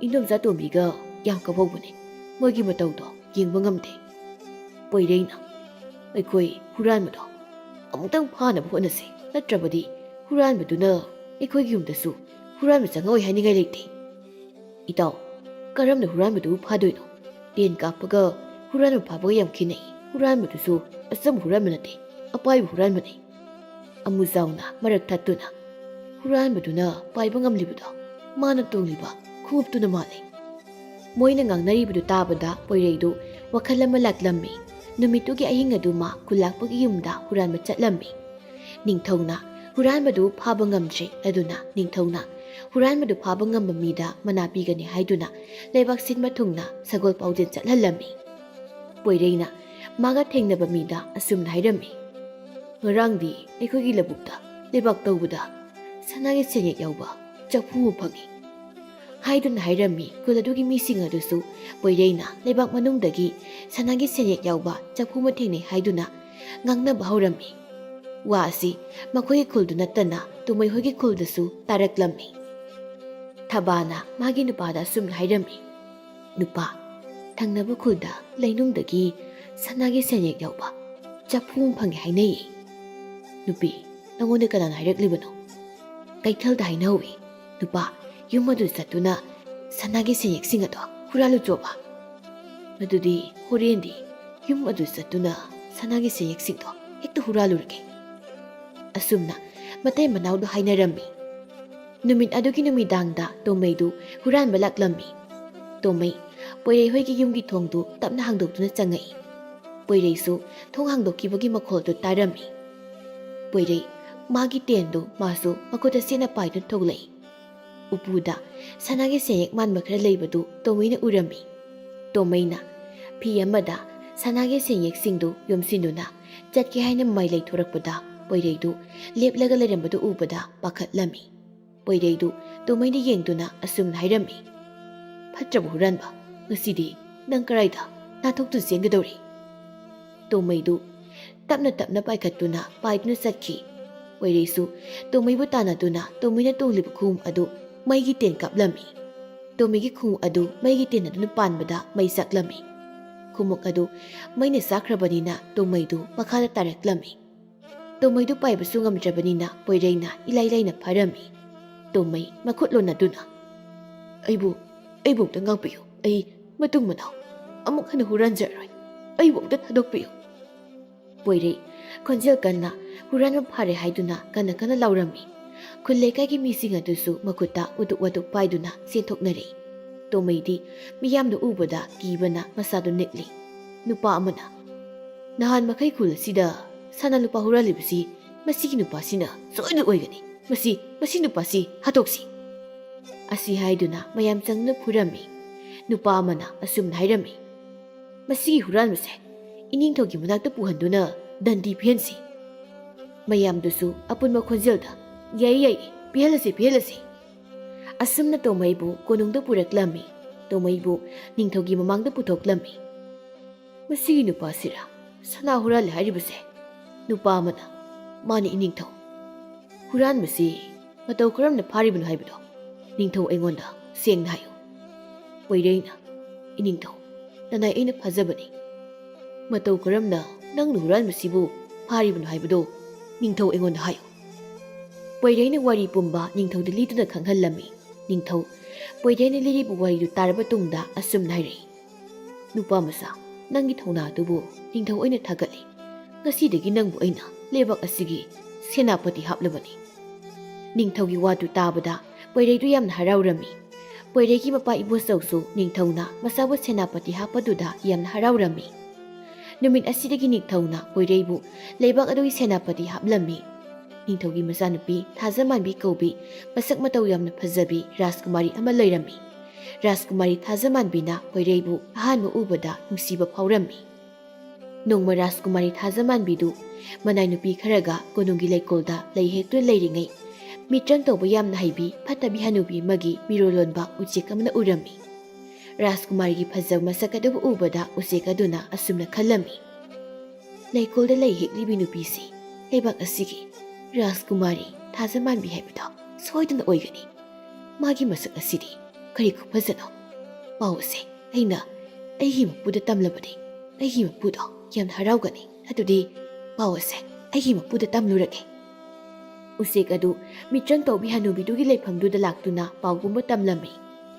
ꯏꯟꯗꯣꯝꯆꯥ ꯇꯣꯝꯕꯤꯒ ꯌꯥꯝ ꯀꯥꯎꯍꯧꯕꯅꯦ꯫ ꯃꯣꯏꯒꯤ ꯃꯇꯧꯗꯣ ꯌꯦꯡꯕ ꯉꯝꯗꯦ꯫" ꯄꯣꯏꯔꯩꯅ, "ꯑꯩꯈꯣꯏ ꯍꯨꯔꯥꯟꯕꯗꯣ ꯑꯃꯨꯛꯇꯪ ꯐꯥꯅꯕ ꯍꯣꯠꯅꯁꯤ, ꯅꯠꯇ꯭ꯔꯕꯗꯤ ꯍꯨꯔꯥꯟꯕꯗꯨꯅ ꯑꯩꯈꯣꯏꯒꯤ ꯌꯨꯝꯗꯁꯨ ꯍꯨꯔꯥꯟꯕ ꯆꯪꯉꯛꯑꯣꯏ ꯍꯥꯏꯅꯤꯡꯉꯥꯏ ꯂꯩꯇꯦ꯫" "ꯏꯇꯥꯎ, ꯀꯔꯝꯅ ꯍꯨꯔꯥꯟꯕꯗꯨꯕꯨ ꯐꯥꯗꯣꯏꯅꯣ? ꯇꯦꯟ ꯀꯥꯞꯄꯒ ꯍꯨꯔꯥꯟꯕ ꯐꯥꯕꯒ ꯌꯥꯝ ꯈꯦꯠꯅꯩ꯫ ꯍꯨꯔꯥꯟꯕꯗꯨꯁꯨ ꯑꯆꯝꯕ ꯍꯨꯔꯥꯟꯕ ꯅꯠꯇꯦ, ꯑꯄꯥꯏꯕ ꯍꯨꯔꯥꯟꯕꯅꯤ꯫" ꯑꯃꯨꯖꯥꯎꯅ ꯃꯔꯛ ꯊꯠꯇꯨꯅ, "ꯍꯨꯔꯥꯟꯕꯗꯨꯅ ꯄꯥꯏꯕ ꯉꯝꯂꯤꯕꯗꯣ ꯃꯥꯅ ꯇꯣꯡꯂꯤꯕ ꯈꯣꯡꯎꯞꯇꯨꯅ ꯃꯥꯜꯂꯤ꯫" ꯃꯣꯏꯅ ꯉꯥꯡꯅꯔꯤꯕꯗꯨ ꯇꯥꯕꯗ ꯄꯣꯏꯔꯩꯗꯨ ꯋꯥꯈꯜ ꯑꯃ ꯂꯥꯛꯂꯝꯃꯤ꯫ ꯅꯨꯃꯤꯠꯇꯨꯒꯤ ꯑꯍꯤꯡ ꯑꯗꯨ ꯃꯥ ꯈꯨꯜꯂꯥꯛꯄꯒꯤ ꯌꯨꯝꯗ ꯍꯨꯔꯥꯟꯕ ꯆꯠꯂꯝꯃꯤ꯫ ꯅꯤꯡꯊꯧꯅ ꯍꯨꯔꯥꯟꯕꯗꯨ ꯐꯥꯕ ꯉꯝꯗ꯭ꯔꯦ꯫ ꯑꯗꯨꯅ ꯅꯤꯡꯊꯧꯅ ꯍꯨꯔꯥꯟꯕꯗꯨ ꯐꯥꯕ ꯉꯝꯕ ꯃꯤꯗ ꯃꯅꯥ ꯄꯤꯒꯅꯤ ꯍꯥꯏꯗꯨꯅ ꯂꯩꯕꯥꯛ ꯁꯤꯟꯕ ꯊꯨꯡꯅ ꯁꯒꯣꯜ ꯄꯥꯎꯖꯦꯜ ꯆꯠꯍꯜꯂꯝꯃꯤ꯫ ꯄꯣꯏꯔꯩꯅ ꯃꯥꯒ ꯊꯦꯡꯅꯕ ꯃꯤꯗ ꯑꯁꯨꯝꯅ ꯍꯥꯏꯔꯝꯃꯤ, "ꯉꯔꯥꯡꯗꯤ ꯑꯩꯈꯣꯏꯒꯤ ꯂꯧꯕꯨꯛꯇ ꯂꯩꯕꯥꯛ ꯇꯧꯕꯗ ꯁꯅꯥꯒꯤ ꯁꯦꯟꯌꯦꯛ ꯌꯥꯎꯕ ꯆꯐꯨ ꯑꯃ ꯐꯪꯉꯤ" ꯍꯥꯏꯗꯨꯅ ꯍꯥꯏꯔꯝꯃꯤ꯫ ꯈꯨꯜ ꯑꯗꯨꯒꯤ ꯃꯤꯁꯤꯡ ꯑꯗꯨꯁꯨ ꯄꯣꯏꯔꯩꯅ ꯂꯩꯕꯥꯛ ꯃꯅꯨꯡꯗꯒꯤ ꯁꯅꯥꯒꯤ ꯁꯦꯟꯌꯦꯛ ꯌꯥꯎꯕ ꯆꯐꯨ ꯑꯃ ꯊꯦꯡꯅꯩ ꯍꯥꯏꯗꯨꯅ ꯉꯥꯡꯅꯕ ꯍꯧꯔꯝꯃꯤ꯫ ꯋꯥ ꯑꯁꯤ ꯃꯈꯣꯏꯒꯤ ꯈꯨꯜꯗꯨ ꯅꯠꯇꯅ ꯇꯣꯃꯩ ꯍꯣꯏꯒꯤ ꯈꯨꯜꯗꯁꯨ ꯇꯥꯔꯛꯂꯝꯃꯤ꯫ ꯊꯕꯥꯅ ꯃꯥꯒꯤ ꯅꯨꯄꯥꯗ ꯑꯁꯨꯝꯅ ꯍꯥꯏꯔꯝꯃꯤ, "ꯅꯨꯄꯥ, ꯊꯪꯅꯕ ꯈꯨꯜꯗ ꯂꯩꯅꯨꯡꯗꯒꯤ ꯁꯅꯥꯒꯤ ꯁꯦꯟꯌꯦꯛ ꯌꯥꯎꯕ ꯆꯐꯨ ꯑꯃ ꯐꯪꯉꯦ ꯍꯥꯏꯅꯩꯌꯦ꯫ ꯅꯨꯄꯤ, ꯅꯉꯣꯟꯗ ꯀꯅꯥꯅ ꯍꯥꯏꯔꯛꯂꯤꯕꯅꯣ?" "ꯀꯩꯊꯦꯜꯗ ꯍꯥꯏꯅꯍꯧꯋꯤ꯫ ꯅꯨꯄꯥ, ꯌꯨꯝ ꯑꯗꯨ ꯆꯠꯇꯨꯅ ꯁꯅꯥꯒꯤ ꯁꯦꯟꯌꯦꯛꯁꯤꯡ ꯑꯗꯣ ꯍꯨꯔꯥꯜꯂꯨꯆꯣꯕ꯫" "ꯃꯗꯨꯗꯤ ꯍꯣꯔꯦꯟꯗꯤ ꯌꯨꯝ ꯑꯗꯨ ꯆꯠꯇꯨꯅ ꯁꯅꯥꯒꯤ ꯁꯦꯟꯌꯦꯛꯁꯤꯡꯗꯣ ꯍꯦꯛꯇ ꯍꯨꯔꯥꯜꯂꯨꯔꯒꯦ꯫" ꯑꯁꯨꯝꯅ ꯃꯇꯩ ꯃꯅꯥꯎꯗꯨ ꯍꯥꯏꯅꯔꯝꯃꯤ꯫ ꯅꯨꯃꯤꯠ ꯑꯗꯨꯒꯤ ꯅꯨꯃꯤꯗꯥꯡꯗ ꯇꯣꯃꯩꯗꯨ ꯍꯨꯔꯥꯟꯕ ꯂꯥꯛꯂꯝꯃꯤ꯫ ꯇꯣꯃꯩ ꯄꯣꯏꯔꯩ ꯍꯣꯏꯒꯤ ꯌꯨꯝꯒꯤ ꯊꯣꯡꯗꯨ ꯇꯞꯅ ꯍꯥꯡꯗꯣꯛꯇꯨꯅ ꯆꯪꯉꯛꯏ꯫ ꯄꯣꯏꯔꯩꯁꯨ ꯊꯣꯡ ꯍꯥꯡꯗꯣꯛꯈꯤꯕꯒꯤ ꯃꯈꯣꯜꯗꯨ ꯇꯥꯔꯝꯃꯤ꯫ ꯄꯣꯏꯔꯩ ꯃꯥꯒꯤ ꯇꯦꯟꯗꯨ ꯃꯥꯁꯨ ꯃꯈꯨꯠꯇ ꯆꯦꯠꯅ ꯄꯥꯏꯗꯨꯅ ꯊꯣꯛꯂꯛꯏ꯫ ꯎꯄꯨꯗ ꯁꯅꯥꯒꯤ ꯁꯦꯟꯌꯦꯛ ꯃꯥꯟꯕ ꯈꯔ ꯂꯩꯕꯗꯨ ꯇꯣꯃꯩꯅ ꯎꯔꯝꯃꯤ꯫ ꯇꯣꯃꯩꯅ ꯐꯤ ꯑꯃꯗ ꯁꯅꯥꯒꯤ ꯁꯦꯟꯌꯦꯛꯁꯤꯡꯗꯨ ꯌꯣꯝꯁꯤꯟꯗꯨꯅ ꯆꯠꯀꯦ ꯍꯥꯏꯅ ꯃꯃꯥꯏ ꯂꯩꯊꯣꯔꯛꯄꯗ ꯄꯣꯏꯔꯩꯗꯨ ꯂꯦꯞꯂꯒ ꯂꯩꯔꯝꯕꯗꯨ ꯎꯕꯗ ꯄꯥꯈꯠꯂꯝꯃꯤ꯫ ꯄꯣꯏꯔꯩꯗꯨ ꯇꯣꯃꯩꯅ ꯌꯦꯡꯗꯨꯅ ꯑꯁꯨꯝꯅ ꯍꯥꯏꯔꯝꯃꯤ, "ꯐꯠꯇ꯭ꯔꯕ ꯍꯨꯔꯥꯟꯕ, ꯉꯁꯤꯗꯤ ꯅꯪ ꯀꯔꯥꯏꯗ ꯅꯥꯊꯣꯛꯇꯨꯅ ꯆꯦꯟꯒꯗꯧꯔꯤ?" ꯇꯣꯃꯩꯗꯨ ꯇꯞꯅ ꯇꯞꯅ ꯄꯥꯏꯈꯠꯇꯨꯅ ꯄꯥꯏꯗꯨꯅ ꯆꯠꯈꯤ꯫ ꯄꯣꯏꯔꯩꯁꯨ ꯇꯣꯃꯩꯕꯨ ꯇꯥꯟꯅꯗꯨꯅ ꯇꯣꯃꯩꯅ ꯇꯣꯡꯂꯤꯕ ꯈꯣꯡꯎꯞ ꯑꯗꯨ ꯃꯩꯒꯤ ꯇꯦꯟ ꯀꯥꯞꯂꯝꯃꯤ꯫ ꯇꯣꯃꯩꯒꯤ ꯈꯣꯡꯎꯞ ꯑꯗꯨ ꯃꯩꯒꯤ ꯇꯦꯟ ꯑꯗꯨꯅ ꯄꯥꯟꯕꯗ ꯃꯩ ꯆꯥꯛꯂꯝꯃꯤ꯫ ꯈꯣꯡꯎꯞ ꯑꯗꯨ ꯃꯩꯅ ꯆꯥꯛꯈ꯭ꯔꯕꯅꯤꯅ ꯇꯣꯃꯩꯗꯨ ꯃꯈꯥꯗ ꯇꯥꯔꯛꯂꯝꯃꯤ꯫ ꯇꯣꯃꯩꯗꯨ ꯄꯥꯏꯕꯁꯨ ꯉꯝꯗ꯭ꯔꯕꯅꯤꯅ ꯄꯣꯏꯔꯩꯅ ꯏꯂꯥꯏ ꯂꯥꯏꯅ ꯐꯥꯔꯝꯃꯤ꯫ ꯇꯣꯃꯩ ꯃꯈꯨꯠ ꯂꯣꯟꯅꯗꯨꯅ, "ꯑꯩꯕꯨ, ꯑꯩꯕꯨ ꯑꯝꯇ ꯉꯥꯛꯄꯤꯌꯨ꯫ ꯑꯩ ꯃꯇꯨꯡ ꯃꯅꯥꯎ ꯑꯃꯨꯛ ꯍꯟꯅ ꯍꯨꯔꯥꯟꯖꯔꯣꯏ꯫ ꯑꯩꯕꯨ ꯑꯝꯇ ꯊꯥꯗꯣꯛꯄꯤꯌꯨ꯫" ꯄꯣꯏꯔꯩ ꯈꯣꯟꯖꯦꯜ ꯀꯟꯅ ꯍꯨꯔꯥꯟꯕ ꯐꯥꯔꯦ ꯍꯥꯏꯗꯨꯅ ꯀꯟꯅ ꯀꯟꯅ ꯂꯥꯎꯔꯝꯃꯤ꯫ ꯈꯨꯜ ꯂꯩꯀꯥꯏꯒꯤ ꯃꯤꯁꯤꯡ ꯑꯗꯨꯁꯨ ꯃꯈꯨꯠꯇ ꯎꯇꯨꯛ ꯋꯥꯇꯨꯛ ꯄꯥꯏꯗꯨꯅ ꯆꯦꯟꯊꯣꯛꯅꯔꯦ꯫ ꯇꯣꯃꯩꯗꯤ ꯃꯤꯌꯥꯝꯅ ꯎꯕꯗ ꯀꯤꯕꯅ ꯃꯁꯥꯗꯨ ꯅꯤꯛꯂꯤ꯫ ꯅꯨꯄꯥ ꯑꯃꯅ, "ꯅꯍꯥꯟ ꯃꯈꯩ ꯈꯨꯜ ꯑꯁꯤꯗ ꯁꯅꯥ ꯂꯨꯄꯥ ꯍꯨꯔꯥꯜꯂꯤꯕꯁꯤ ꯃꯁꯤꯒꯤ ꯅꯨꯄꯥꯁꯤꯅ ꯁꯣꯏꯗꯅ ꯑꯣꯏꯒꯅꯤ꯫ ꯃꯁꯤ, ꯃꯁꯤ ꯅꯨꯄꯥꯁꯤ ꯍꯥꯠꯇꯣꯛꯁꯤ꯫" ꯑꯁꯤ ꯍꯥꯏꯗꯨꯅ ꯃꯌꯥꯝ ꯆꯪꯗꯨꯅ ꯐꯨꯔꯝꯃꯤ꯫ ꯅꯨꯄꯥ ꯑꯃꯅ ꯑꯁꯨꯝꯅ ꯍꯥꯏꯔꯝꯃꯤ, "ꯃꯁꯤꯒꯤ ꯍꯨꯔꯥꯟꯕꯁꯦ ꯏꯅꯤꯡꯊꯧꯒꯤ ꯃꯅꯥꯛꯇ ꯄꯨꯍꯟꯗꯨꯅ ꯗꯟꯗꯤ ꯄꯤꯍꯟꯁꯤ꯫" ꯃꯌꯥꯝꯗꯨꯁꯨ ꯑꯄꯨꯟꯕ ꯈꯣꯟꯖꯦꯜꯗ, "ꯌꯥꯏ, ꯌꯥꯏ, ꯄꯤꯍꯜꯂꯁꯤ, ꯄꯤꯍꯜꯂꯁꯤ"꯫ ꯑꯁꯨꯝꯅ ꯇꯣꯃꯩꯕꯨ ꯀꯣꯅꯨꯡꯗ ꯄꯨꯔꯛꯂꯝꯃꯤ꯫ ꯇꯣꯃꯩꯕꯨ ꯅꯤꯡꯊꯧꯒꯤ ꯃꯃꯥꯡꯗ ꯄꯨꯊꯣꯛꯂꯝꯃꯤ꯫ "ꯃꯁꯤꯒꯤ ꯅꯨꯄꯥꯁꯤꯔꯥ ꯁꯅꯥ ꯍꯨꯔꯥꯜꯂꯦ ꯍꯥꯏꯔꯤꯕꯁꯦ?" ꯅꯨꯄꯥ ꯑꯃꯅ, "ꯃꯥꯅꯤ, ꯏꯅꯤꯡꯊꯧ꯫ ꯍꯨꯔꯥꯟꯕꯁꯤ ꯃꯇꯧ ꯀꯔꯝꯅ ꯐꯥꯔꯤꯕꯅꯣ ꯍꯥꯏꯕꯗꯣ ꯅꯤꯡꯊꯧ ꯑꯩꯉꯣꯟꯗ ꯁꯦꯡꯅ ꯍꯥꯏꯌꯨ"꯫ ꯄꯣꯏꯔꯩꯅ, "ꯏꯅꯤꯡꯊꯧ, ꯅꯅꯥꯏ ꯑꯩꯅ ꯐꯥꯖꯕꯅꯤ꯫ ꯃꯇꯧ ꯀꯔꯝꯅ ꯅꯪꯅ ꯍꯨꯔꯥꯟꯕꯁꯤꯕꯨ ꯐꯥꯔꯤꯕꯅꯣ ꯍꯥꯏꯕꯗꯣ ꯅꯤꯡꯊꯧ ꯑꯩꯉꯣꯟꯗ ꯍꯥꯏꯌꯨ"꯫ ꯄꯣꯏꯔꯩꯅ ꯋꯥꯔꯤ ꯄꯨꯝꯕ ꯅꯤꯡꯊꯧꯗ ꯂꯤꯗꯨꯅ ꯈꯪꯍꯜꯂꯝꯃꯤ꯫ ꯅꯤꯡꯊꯧ ꯄꯣꯏꯔꯩꯅ ꯂꯤꯔꯤꯕ ꯋꯥꯔꯤꯗꯨ ꯇꯥꯔꯕ ꯇꯨꯡꯗ ꯑꯁꯨꯝꯅ ꯍꯥꯏꯔꯛꯏ, "ꯅꯨꯄꯥ ꯃꯆꯥ, ꯅꯪꯒꯤ ꯊꯧꯅꯥ ꯑꯗꯨꯕꯨ ꯅꯤꯡꯊꯧ ꯑꯩꯅ ꯊꯥꯒꯠꯂꯤ꯫ ꯉꯁꯤꯗꯒꯤ ꯅꯪꯕꯨ ꯑꯩꯅ ꯂꯩꯕꯥꯛ ꯑꯁꯤꯒꯤ ꯁꯦꯅꯥꯄꯇꯤ ꯍꯥꯞꯂꯕꯅꯤ"꯫ ꯅꯤꯡꯊꯧꯒꯤ ꯋꯥꯗꯨ ꯇꯥꯕꯗ ꯄꯣꯏꯔꯩꯗꯨ ꯌꯥꯝꯅ ꯍꯔꯥꯎꯔꯝꯃꯤ꯫ ꯄꯣꯏꯔꯩꯒꯤ ꯃꯄꯥ ꯏꯕꯣꯆꯧꯁꯨ ꯅꯤꯡꯊꯧꯅ ꯃꯆꯥꯕꯨ ꯁꯦꯅꯥꯄꯇꯤ ꯍꯥꯞꯄꯗꯨꯗ ꯌꯥꯝꯅ ꯍꯔꯥꯎꯔꯝꯃꯤ꯫ ꯅꯨꯃꯤꯠ ꯑꯁꯤꯗꯒꯤ ꯅꯤꯡꯊꯧꯅ ꯄꯣꯏꯔꯩꯕꯨ ꯂꯩꯕꯥꯛ ꯑꯗꯨꯒꯤ ꯁꯦꯅꯥꯄꯇꯤ ꯍꯥꯞꯂꯝꯃꯤ꯫ ꯅꯤꯡꯊꯧꯒꯤ ꯃꯆꯥꯅꯨꯄꯤ ꯊꯥꯖꯃꯥꯟꯕꯤ ꯀꯧꯕꯤ ꯃꯁꯛ ꯃꯇꯧ ꯌꯥꯝꯅ ꯐꯖꯕꯤ ꯔꯥꯖꯀꯨꯃꯥꯔꯤ ꯑꯃ ꯂꯩꯔꯝꯃꯤ꯫ ꯔꯥꯖꯀꯨꯃꯥꯔꯤ ꯊꯥꯖꯃꯥꯟꯕꯤꯅ ꯄꯣꯏꯔꯩꯕꯨ ꯑꯍꯥꯟꯕ ꯎꯕꯗ ꯅꯨꯡꯁꯤꯕ ꯐꯥꯎꯔꯝꯃꯤ꯫ ꯅꯣꯡꯃ ꯔꯥꯖꯀꯨꯃꯥꯔꯤ ꯊꯥꯖꯃꯥꯟꯕꯤꯗꯨ ꯃꯅꯥꯏ ꯅꯨꯄꯤ ꯈꯔꯒ ꯀꯣꯅꯨꯡꯒꯤ ꯂꯩꯀꯣꯜꯗ ꯂꯩ ꯍꯦꯛꯇꯨꯅ ꯂꯩꯔꯤꯉꯩ, ꯃꯤꯇ꯭ꯔꯪ ꯇꯧꯕ ꯌꯥꯝꯅ ꯍꯩꯕꯤ ꯐꯠꯇꯕꯤ ꯍꯅꯨꯕꯤ ꯑꯃꯒꯤ ꯃꯤꯔꯣꯜꯂꯣꯟꯕ ꯎꯆꯦꯛ ꯑꯃꯅ ꯎꯔꯝꯃꯤ꯫ ꯔꯥꯖꯀꯨꯃꯥꯔꯤꯒꯤ ꯐꯖꯕ ꯃꯁꯛ ꯑꯗꯨꯕꯨ ꯎꯕꯗ ꯎꯆꯦꯛ ꯑꯗꯨꯅ ꯑꯁꯨꯝꯅ ꯈꯜꯂꯝꯃꯤ, "ꯂꯩꯀꯣꯜꯗ ꯂꯩ ꯍꯦꯛꯂꯤꯕꯤ ꯅꯨꯄꯤꯁꯤ ꯂꯩꯕꯥꯛ ꯑꯁꯤꯒꯤ ꯔꯥꯖꯀꯨꯃꯥꯔꯤ ꯊꯥꯖꯃꯥꯟꯕꯤ ꯍꯥꯏꯕꯗꯣ ꯁꯣꯏꯗꯅ ꯑꯣꯏꯒꯅꯤ꯫ ꯃꯥꯒꯤ ꯃꯁꯛ ꯑꯁꯤꯗꯤ ꯀꯔꯤ ꯈꯨꯐꯖꯅꯣ! ꯄꯥꯎ ꯑꯁꯦ ꯑꯩꯅ ꯑꯩꯒꯤ ꯃꯄꯨꯗ ꯇꯝꯂꯕꯗꯤ ꯑꯩꯒꯤ ꯃꯄꯨꯗꯣ ꯌꯥꯝꯅ ꯍꯔꯥꯎꯒꯅꯤ꯫ ꯑꯗꯨꯗꯤ ꯄꯥꯎ ꯑꯁꯦ ꯑꯩꯒꯤ ꯃꯄꯨꯗ ꯇꯝꯂꯨꯔꯒꯦ"꯫ ꯎꯆꯦꯛ ꯑꯗꯨ ꯃꯤꯇ꯭ꯔꯪ ꯇꯧꯕꯤ ꯍꯅꯨꯕꯤꯗꯨꯒꯤ ꯂꯩꯐꯝꯗꯨꯗ ꯂꯥꯛꯇꯨꯅ ꯄꯥꯎ ꯄꯨꯝꯕ ꯇꯝꯂꯝꯃꯤ꯫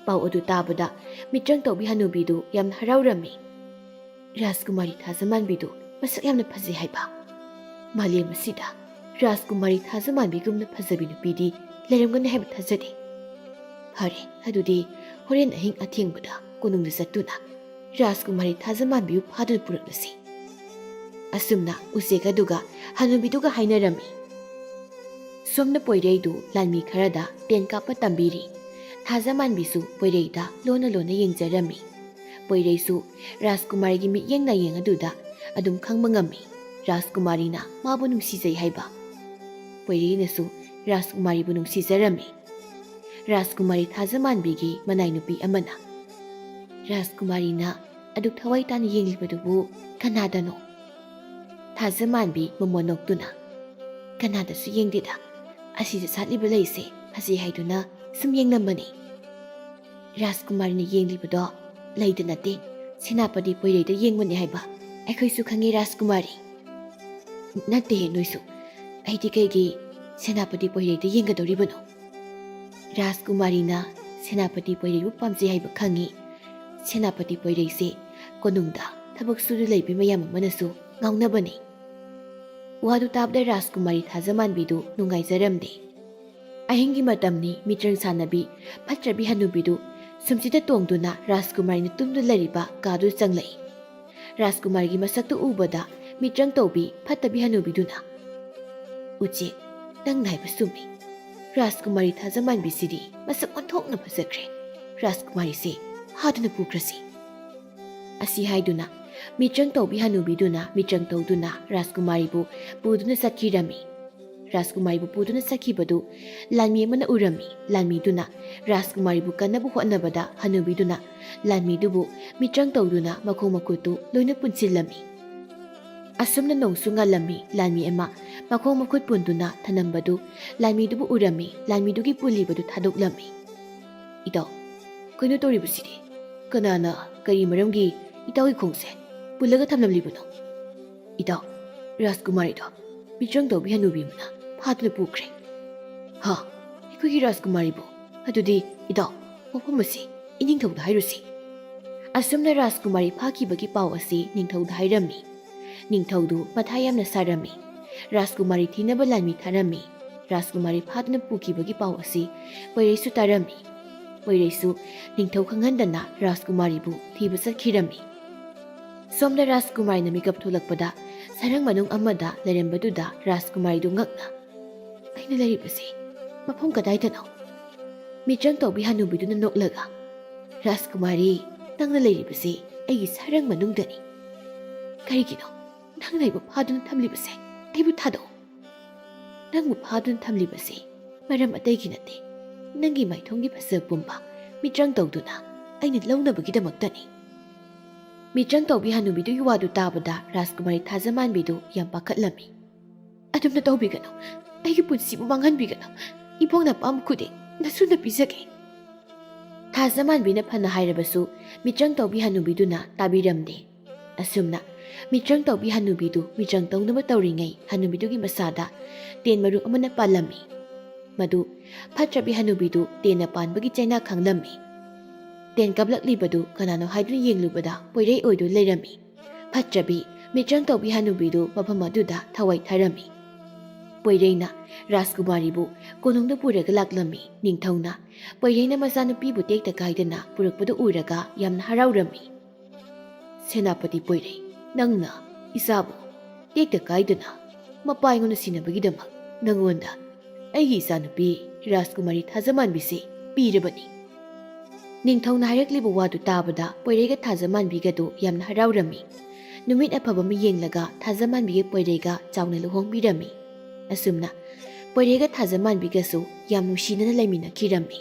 ꯄꯥꯎ ꯑꯗꯨ ꯇꯥꯕꯗ ꯃꯤꯇ꯭ꯔꯪ ꯇꯧꯕꯤ ꯍꯅꯨꯕꯤꯗꯨ ꯌꯥꯝꯅ ꯍꯔꯥꯎꯔꯝꯃꯤ꯫ "ꯔꯥꯖꯀꯨꯃꯥꯔꯤ ꯊꯥꯖꯃꯥꯟꯕꯤꯗꯨ ꯃꯁꯛ ꯌꯥꯝꯅ ꯐꯖꯩ ꯍꯥꯏꯕ꯫ ꯃꯥꯂꯦꯝ ꯑꯁꯤꯗ ꯔꯥꯖꯀꯨꯃꯥꯔꯤ ꯊꯥꯖꯃꯥꯟꯕꯤꯒꯨꯝꯅ ꯐꯖꯕꯤ ꯅꯨꯄꯤꯗꯤ ꯂꯩꯔꯝꯒꯅꯤ ꯍꯥꯏꯕ ꯊꯥꯖꯗꯦ꯫ ꯐꯔꯦ, ꯑꯗꯨꯗꯤ ꯍꯣꯔꯦꯟ ꯑꯍꯤꯡ ꯑꯊꯦꯡꯕꯗ ꯀꯣꯅꯨꯡꯗ ꯆꯠꯇꯨꯅ ꯔꯥꯖꯀꯨꯃꯥꯔꯤ ꯊꯥꯖꯃꯥꯟꯕꯤꯕꯨ ꯐꯥꯗꯨꯅ ꯄꯨꯔꯛꯂꯁꯤ"꯫ ꯑꯁꯨꯝꯅ ꯎꯆꯦꯛ ꯑꯗꯨꯒ ꯍꯅꯨꯕꯤꯗꯨꯒ ꯍꯥꯏꯅꯔꯝꯃꯤ꯫ ꯁꯣꯝꯅ ꯄꯣꯏꯔꯩꯗꯨ ꯂꯥꯟꯃꯤ ꯈꯔꯗ ꯇꯦꯟ ꯀꯥꯞꯄ ꯇꯝꯕꯤꯔꯤ꯫ ꯊꯥꯖꯃꯥꯟꯕꯤꯁꯨ ꯄꯣꯏꯔꯩꯗ ꯂꯣꯟꯅ ꯂꯣꯟꯅ ꯌꯦꯡꯖꯔꯝꯃꯤ꯫ ꯄꯣꯏꯔꯩꯁꯨ ꯔꯥꯖꯀꯨꯃꯥꯔꯤꯒꯤ ꯃꯤꯠꯌꯦꯡ ꯅꯥꯌꯦꯡ ꯑꯗꯨꯗ ꯑꯗꯨꯝ ꯈꯪꯕ ꯉꯝꯃꯤ꯫ ꯔꯥꯖꯀꯨꯃꯥꯔꯤꯅ ꯃꯥꯕꯨ ꯅꯨꯡꯁꯤꯖꯩ ꯍꯥꯏꯕ ꯄꯣꯏꯔꯩꯅꯁꯨ ꯔꯥꯖꯀꯨꯃꯥꯔꯤꯕꯨ ꯅꯨꯡꯁꯤꯖꯔꯝꯃꯤ꯫ ꯔꯥꯖꯀꯨꯃꯥꯔꯤ ꯊꯥꯖꯃꯥꯟꯕꯤꯒꯤ ꯃꯅꯥꯏ ꯅꯨꯄꯤ ꯑꯃꯅ꯫ ꯔꯥꯖꯀꯨꯃꯥꯔꯤꯅ ꯑꯗꯨꯛ ꯊꯋꯥꯏ ꯇꯥꯅ ꯌꯦꯡꯂꯤꯕꯗꯨꯕꯨ ꯀꯅꯥꯗꯅꯣ? ꯊꯥꯖꯃꯥꯟꯕꯤ ꯃꯃꯣꯟ ꯅꯣꯛꯇꯨꯅ, "ꯀꯅꯥꯗꯁꯨ ꯌꯦꯡꯗꯦꯗ, ꯑꯁꯤꯗ ꯁꯥꯠꯂꯤꯕ ꯂꯩꯁꯦ ꯐꯖꯩ ꯍꯥꯏꯗꯨꯅ ꯁꯨꯝ ꯌꯦꯡꯂꯝꯕꯅꯤ꯫" ꯔꯥꯖꯀꯨꯃꯥꯔꯤꯅ ꯌꯦꯡꯂꯤꯕꯗꯣ ꯂꯩꯗ ꯅꯠꯇꯦ, ꯁꯦꯅꯥꯄꯇꯤ ꯄꯣꯏꯔꯩꯗ ꯌꯦꯡꯕꯅꯤ ꯍꯥꯏꯕ ꯑꯩꯈꯣꯏꯁꯨ ꯈꯪꯉꯤ ꯔꯥꯖꯀꯨꯃꯥꯔꯤ꯫ "ꯅꯠꯇꯦꯍꯦ ꯅꯣꯏꯁꯨ, ꯑꯩꯗꯤ ꯀꯩꯒꯤ ꯁꯦꯅꯥꯄꯇꯤ ꯄꯣꯏꯔꯩꯗ ꯌꯦꯡꯒꯗꯧꯔꯤꯕꯅꯣ?" ꯔꯥꯖꯀꯨꯃꯥꯔꯤꯅ ꯁꯦꯅꯥꯄꯇꯤ ꯄꯣꯏꯔꯩꯕꯨ ꯄꯥꯝꯖꯩ ꯍꯥꯏꯕ ꯈꯪꯉꯤ꯫ ꯁꯦꯅꯥꯄꯇꯤ ꯄꯣꯏꯔꯩꯁꯦ ꯀꯣꯅꯨꯡꯗ ꯊꯕꯛ ꯁꯨꯗꯨ ꯂꯩꯕꯤ ꯃꯌꯥꯝ ꯑꯃꯅꯁꯨ ꯉꯥꯎꯅꯕꯅꯤ꯫ ꯋꯥꯗꯨ ꯇꯥꯕꯗ ꯔꯥꯖꯀꯨꯃꯥꯔꯤ ꯊꯥꯖꯃꯥꯟꯕꯤꯗꯨ ꯅꯨꯡꯉꯥꯏꯖꯔꯝꯗꯦ꯫ ꯑꯍꯤꯡꯒꯤ ꯃꯇꯝꯅꯤ, ꯃꯤꯇ꯭ꯔꯪ ꯁꯥꯟꯅꯕꯤ ꯐꯠꯇ꯭ꯔꯕꯤ ꯍꯅꯨꯕꯤꯗꯨ ꯁꯨꯝꯁꯤꯠꯇ ꯇꯣꯡꯗꯨꯅ ꯔꯥꯖꯀꯨꯃꯥꯔꯤꯅ ꯇꯨꯝꯗꯨꯅ ꯂꯩꯔꯤꯕ ꯀꯥꯗꯨ ꯆꯪꯂꯛꯏ꯫ ꯔꯥꯖꯀꯨꯃꯥꯔꯤꯒꯤ ꯃꯁꯛꯇꯨ ꯎꯕꯗ ꯃꯤꯇ꯭ꯔꯪ ꯇꯧꯕꯤ ꯐꯠꯇꯕꯤ ꯍꯅꯨꯕꯤꯗꯨꯅ, "ꯎꯆꯦ, ꯅꯪꯅ ꯍꯥꯏꯕ ꯆꯨꯝꯃꯤ꯫ ꯔꯥꯖꯀꯨꯃꯥꯔꯤ ꯊꯥꯖꯃꯥꯟꯕꯤꯁꯤꯗꯤ ꯃꯁꯛ ꯑꯣꯟꯊꯣꯛꯅ ꯐꯖꯈ꯭ꯔꯦ꯫ ꯔꯥꯖꯀꯨꯃꯥꯔꯤꯁꯦ ꯐꯥꯗꯨꯅ ꯄꯨꯈ꯭ꯔꯁꯤ꯫" ꯑꯁꯤ ꯍꯥꯏꯗꯨꯅ ꯃꯤꯇ꯭ꯔꯪ ꯇꯧꯕꯤ ꯍꯅꯨꯕꯤꯗꯨꯅ ꯃꯤꯇ꯭ꯔꯪ ꯇꯧꯗꯨꯅ ꯔꯥꯖꯀꯨꯃꯥꯔꯤꯕꯨ ꯄꯨꯗꯨꯅ ꯆꯠꯈꯤꯔꯝꯃꯤ꯫ ꯔꯥꯖꯀꯨꯃꯥꯔꯤꯕꯨ ꯄꯨꯗꯨꯅ ꯆꯠꯈꯤꯕꯗꯨ ꯂꯥꯟꯃꯤ ꯑꯃꯅ ꯎꯔꯝꯃꯤ꯫ ꯂꯥꯟꯃꯤꯗꯨꯅ ꯔꯥꯖꯀꯨꯃꯥꯔꯤꯕꯨ ꯀꯟꯅꯕ ꯍꯣꯠꯅꯕꯗ ꯍꯅꯨꯕꯤꯗꯨꯅ ꯂꯥꯟꯃꯤꯗꯨꯕꯨ ꯃꯤꯇ꯭ꯔꯪ ꯇꯧꯗꯨꯅ ꯃꯈꯣꯡ ꯃꯈꯨꯠꯇꯨ ꯂꯣꯏꯅ ꯄꯨꯟꯁꯤꯜꯂꯝꯃꯤ꯫ ꯑꯁꯨꯝꯅ ꯅꯣꯡꯁꯨ ꯉꯥꯜꯂꯝꯃꯤ꯫ ꯂꯥꯟꯃꯤ ꯑꯃ ꯃꯈꯣꯡ ꯃꯈꯨꯠ ꯄꯨꯟꯗꯨꯅ ꯊꯅꯝꯕꯗꯨ ꯂꯥꯟꯃꯤꯗꯨꯕꯨ ꯎꯔꯝꯃꯤ꯫ ꯂꯥꯟꯃꯤꯗꯨꯒꯤ ꯄꯨꯜꯂꯤꯕꯗꯨ ꯊꯥꯗꯣꯛꯂꯝꯃꯤ꯫ "ꯏꯇꯥꯎ, ꯀꯩꯅꯣ ꯇꯧꯔꯤꯕꯁꯤꯗꯤ? ꯀꯅꯥꯅ ꯀꯔꯤ ꯃꯔꯝꯒꯤ ꯏꯇꯥꯎꯒꯤ ꯈꯣꯡꯁꯦ ꯄꯨꯜꯂꯒ ꯊꯝꯂꯝꯂꯤꯕꯅꯣ?" "ꯏꯇꯥꯎ, ꯔꯥꯖꯀꯨꯃꯥꯔꯤꯗꯣ ꯃꯤꯇ꯭ꯔꯪ ꯇꯧꯕꯤ ꯍꯅꯨꯕꯤ ꯑꯃꯅ ꯐꯥꯗꯨꯅ ꯄꯨꯈ꯭ꯔꯦ꯫" "ꯍꯥ? ꯑꯩꯈꯣꯏꯒꯤ ꯔꯥꯖꯀꯨꯃꯥꯔꯤꯕꯨ? ꯑꯗꯨꯗꯤ ꯏꯇꯥꯎ, ꯋꯥꯐꯝ ꯑꯁꯤ ꯏꯅꯤꯡꯊꯧꯗ ꯍꯥꯏꯔꯨꯁꯤ꯫" ꯑꯁꯨꯝꯅ ꯔꯥꯖꯀꯨꯃꯥꯔꯤ ꯐꯥꯈꯤꯕꯒꯤ ꯄꯥꯎ ꯑꯁꯤ ꯅꯤꯡꯊꯧꯗ ꯍꯥꯏꯔꯝꯃꯤ꯫ ꯅꯤꯡꯊꯧꯗꯨ ꯃꯊꯥ ꯌꯥꯝꯅ ꯁꯥꯔꯝꯃꯤ꯫ ꯔꯥꯖꯀꯨꯃꯥꯔꯤ ꯊꯤꯅꯕ ꯂꯥꯟꯃꯤ ꯊꯥꯔꯝꯃꯤ꯫ ꯔꯥꯖꯀꯨꯃꯥꯔꯤ ꯐꯥꯗꯨꯅ ꯄꯨꯈꯤꯕꯒꯤ ꯄꯥꯎ ꯑꯁꯤ ꯄꯣꯏꯔꯩꯁꯨ ꯇꯥꯔꯝꯃꯤ꯫ ꯄꯣꯏꯔꯩꯁꯨ ꯅꯤꯡꯊꯧ ꯈꯪꯍꯟꯗꯅ ꯔꯥꯖꯀꯨꯃꯥꯔꯤꯕꯨ ꯊꯤꯕ ꯆꯠꯈꯤꯔꯝꯃꯤ꯫ ꯁꯣꯝꯗ ꯔꯥꯖꯀꯨꯃꯥꯔꯤꯅ ꯃꯤꯀꯞ ꯊꯣꯛꯂꯛꯄꯗ ꯁꯔꯪ ꯃꯅꯨꯡ ꯑꯃꯗ ꯂꯩꯔꯝꯕꯗꯨꯗ ꯔꯥꯖꯀꯨꯃꯥꯔꯤꯗꯨ ꯉꯛꯅ, "ꯑꯩꯅ ꯂꯩꯔꯤꯕꯁꯤ ꯃꯐꯝ ꯀꯗꯥꯏꯗꯅꯣ?" ꯃꯤꯇ꯭ꯔꯪ ꯇꯧꯕꯤ ꯍꯅꯨꯕꯤꯗꯨꯅ ꯅꯣꯛꯂꯒ, "ꯔꯥꯖꯀꯨꯃꯥꯔꯤ, ꯅꯪꯅ ꯂꯩꯔꯤꯕꯁꯤ ꯑꯩꯒꯤ ꯁꯔꯪ ꯃꯅꯨꯡꯗꯅꯤ꯫ ꯀꯔꯤꯒꯤꯅꯣ ꯅꯪꯅ ꯑꯩꯕꯨ ꯐꯥꯗꯨꯅ ꯊꯝꯂꯤꯕꯁꯦ? ꯑꯩꯕꯨ ꯊꯥꯗꯣꯛꯎ꯫" ꯅꯪꯕꯨ ꯐꯥꯗꯨꯅ ꯊꯝꯂꯤꯕꯁꯦ ꯃꯔꯝ ꯑꯇꯩꯒꯤ ꯅꯠꯇꯦ, ꯅꯪꯒꯤ ꯃꯥꯏꯊꯣꯡꯒꯤ ꯐꯖꯕ ꯄꯨꯝꯕ ꯃꯤꯇ꯭ꯔꯪ ꯇꯧꯗꯨꯅ ꯑꯩꯅ ꯂꯧꯅꯕꯒꯤꯗꯃꯛꯇꯅꯤ꯫ ꯃꯤꯇ꯭ꯔꯪ ꯇꯧꯕꯤ ꯍꯅꯨꯕꯤꯗꯨꯒꯤ ꯋꯥꯗꯨ ꯇꯥꯕꯗ ꯔꯥꯖꯀꯨꯃꯥꯔꯤ ꯊꯥꯖꯃꯥꯟꯕꯤꯗꯨ ꯌꯥꯝ ꯄꯥꯈꯠꯂꯝꯃꯤ꯫ "ꯑꯗꯨꯝꯅ ꯇꯧꯕꯤꯒꯅꯨ, ꯑꯩꯒꯤ ꯄꯨꯟꯁꯤꯕꯨ ꯃꯥꯡꯍꯟꯕꯤꯒꯅꯨ, ꯏꯕꯣꯛꯅ ꯑꯄꯥꯝꯕ ꯈꯨꯗꯤꯡ ꯅꯁꯨꯅ ꯄꯤꯖꯒꯦ"꯫ ꯊꯥꯖꯃꯥꯟꯕꯤꯅ ꯐꯅ ꯍꯥꯏꯔꯕꯁꯨ ꯃꯤꯇ꯭ꯔꯪ ꯇꯧꯕꯤ ꯍꯅꯨꯕꯤꯗꯨꯅ ꯇꯥꯕꯤꯔꯝꯗꯦ꯫ ꯑꯁꯨꯝꯅ ꯃꯤꯇ꯭ꯔꯪ ꯇꯧꯕꯤ ꯍꯅꯨꯕꯤꯗꯨ ꯃꯤꯇ꯭ꯔꯪ ꯇꯧꯅꯕ ꯇꯧꯔꯤꯉꯩ ꯍꯅꯨꯕꯤꯗꯨꯒꯤ ꯃꯁꯥꯗ ꯇꯦꯟ ꯃꯔꯨ ꯑꯃꯅ ꯄꯥꯜꯂꯝꯃꯤ꯫ ꯃꯗꯨ ꯐꯠꯇ꯭ꯔꯕꯤ ꯍꯅꯨꯕꯤꯗꯨ ꯇꯦꯟꯅ ꯄꯥꯟꯕꯒꯤ ꯆꯩꯅꯥ ꯈꯪꯂꯝꯃꯤ꯫ ꯇꯦꯟ ꯀꯥꯞꯂꯛꯂꯤꯕꯗꯨ ꯀꯅꯥꯅꯣ ꯍꯥꯏꯗꯨꯅ ꯌꯦꯡꯂꯨꯕꯗ ꯄꯣꯏꯔꯩ ꯑꯣꯏꯗꯨꯅ ꯂꯩꯔꯝꯃꯤ꯫ ꯐꯠꯇ꯭ꯔꯕꯤ ꯃꯤꯇ꯭ꯔꯪ ꯇꯧꯕꯤ ꯍꯅꯨꯕꯤꯗꯨ ꯃꯐꯝ ꯑꯗꯨꯗ ꯊꯋꯥꯏ ꯊꯥꯔꯝꯃꯤ꯫ ꯄꯣꯏꯔꯩꯅ ꯔꯥꯖꯀꯨꯃꯥꯔꯤꯕꯨ ꯀꯣꯅꯨꯡꯗ ꯄꯨꯔꯒ ꯂꯥꯛꯂꯝꯃꯤ꯫ ꯅꯤꯡꯊꯧꯅ ꯄꯣꯏꯔꯩꯅ ꯃꯆꯥꯅꯨꯄꯤꯕꯨ ꯇꯦꯛꯇ ꯀꯥꯏꯗꯅ ꯄꯨꯔꯛꯄꯗꯨ ꯎꯔꯒ ꯌꯥꯝꯅ ꯍꯔꯥꯎꯔꯝꯃꯤ꯫ "ꯁꯦꯅꯥꯄꯇꯤ ꯄꯣꯏꯔꯩ, ꯅꯪꯅ ꯏꯆꯥꯕꯨ ꯇꯦꯛꯇ ꯀꯥꯏꯗꯅ ꯃꯄꯥ ꯑꯩꯉꯣꯟꯗ ꯁꯤꯟꯅꯕꯒꯤꯗꯃꯛ ꯅꯪꯉꯣꯟꯗ ꯑꯩꯒꯤ ꯏꯆꯥꯅꯨꯄꯤ ꯔꯥꯖꯀꯨꯃꯥꯔꯤ ꯊꯥꯖꯃꯥꯟꯕꯤꯁꯦ ꯄꯤꯔꯕꯅꯤ"꯫ ꯅꯤꯡꯊꯧꯅ ꯍꯥꯏꯔꯛꯂꯤꯕ ꯋꯥꯗꯨ ꯇꯥꯕꯗ ꯄꯣꯏꯔꯩꯒ ꯊꯥꯖꯃꯥꯟꯕꯤꯒꯗꯨ ꯌꯥꯝꯅ ꯍꯔꯥꯎꯔꯝꯃꯤ꯫ ꯅꯨꯃꯤꯠ ꯑꯐꯕ ꯑꯃ ꯌꯦꯡꯂꯒ ꯊꯥꯖꯃꯥꯟꯕꯤꯒ ꯄꯣꯏꯔꯩꯒ ꯆꯥꯎꯅ ꯂꯨꯍꯣꯡꯕꯤꯔꯝꯃꯤ꯫ ꯑꯁꯨꯝꯅ ꯄꯣꯏꯔꯩꯒ ꯊꯥꯖꯃꯥꯟꯕꯤꯒꯁꯨ ꯌꯥꯝ ꯅꯨꯡꯁꯤꯅꯅ ꯂꯩꯃꯤꯟꯅꯈꯤꯔꯝꯃꯤ꯫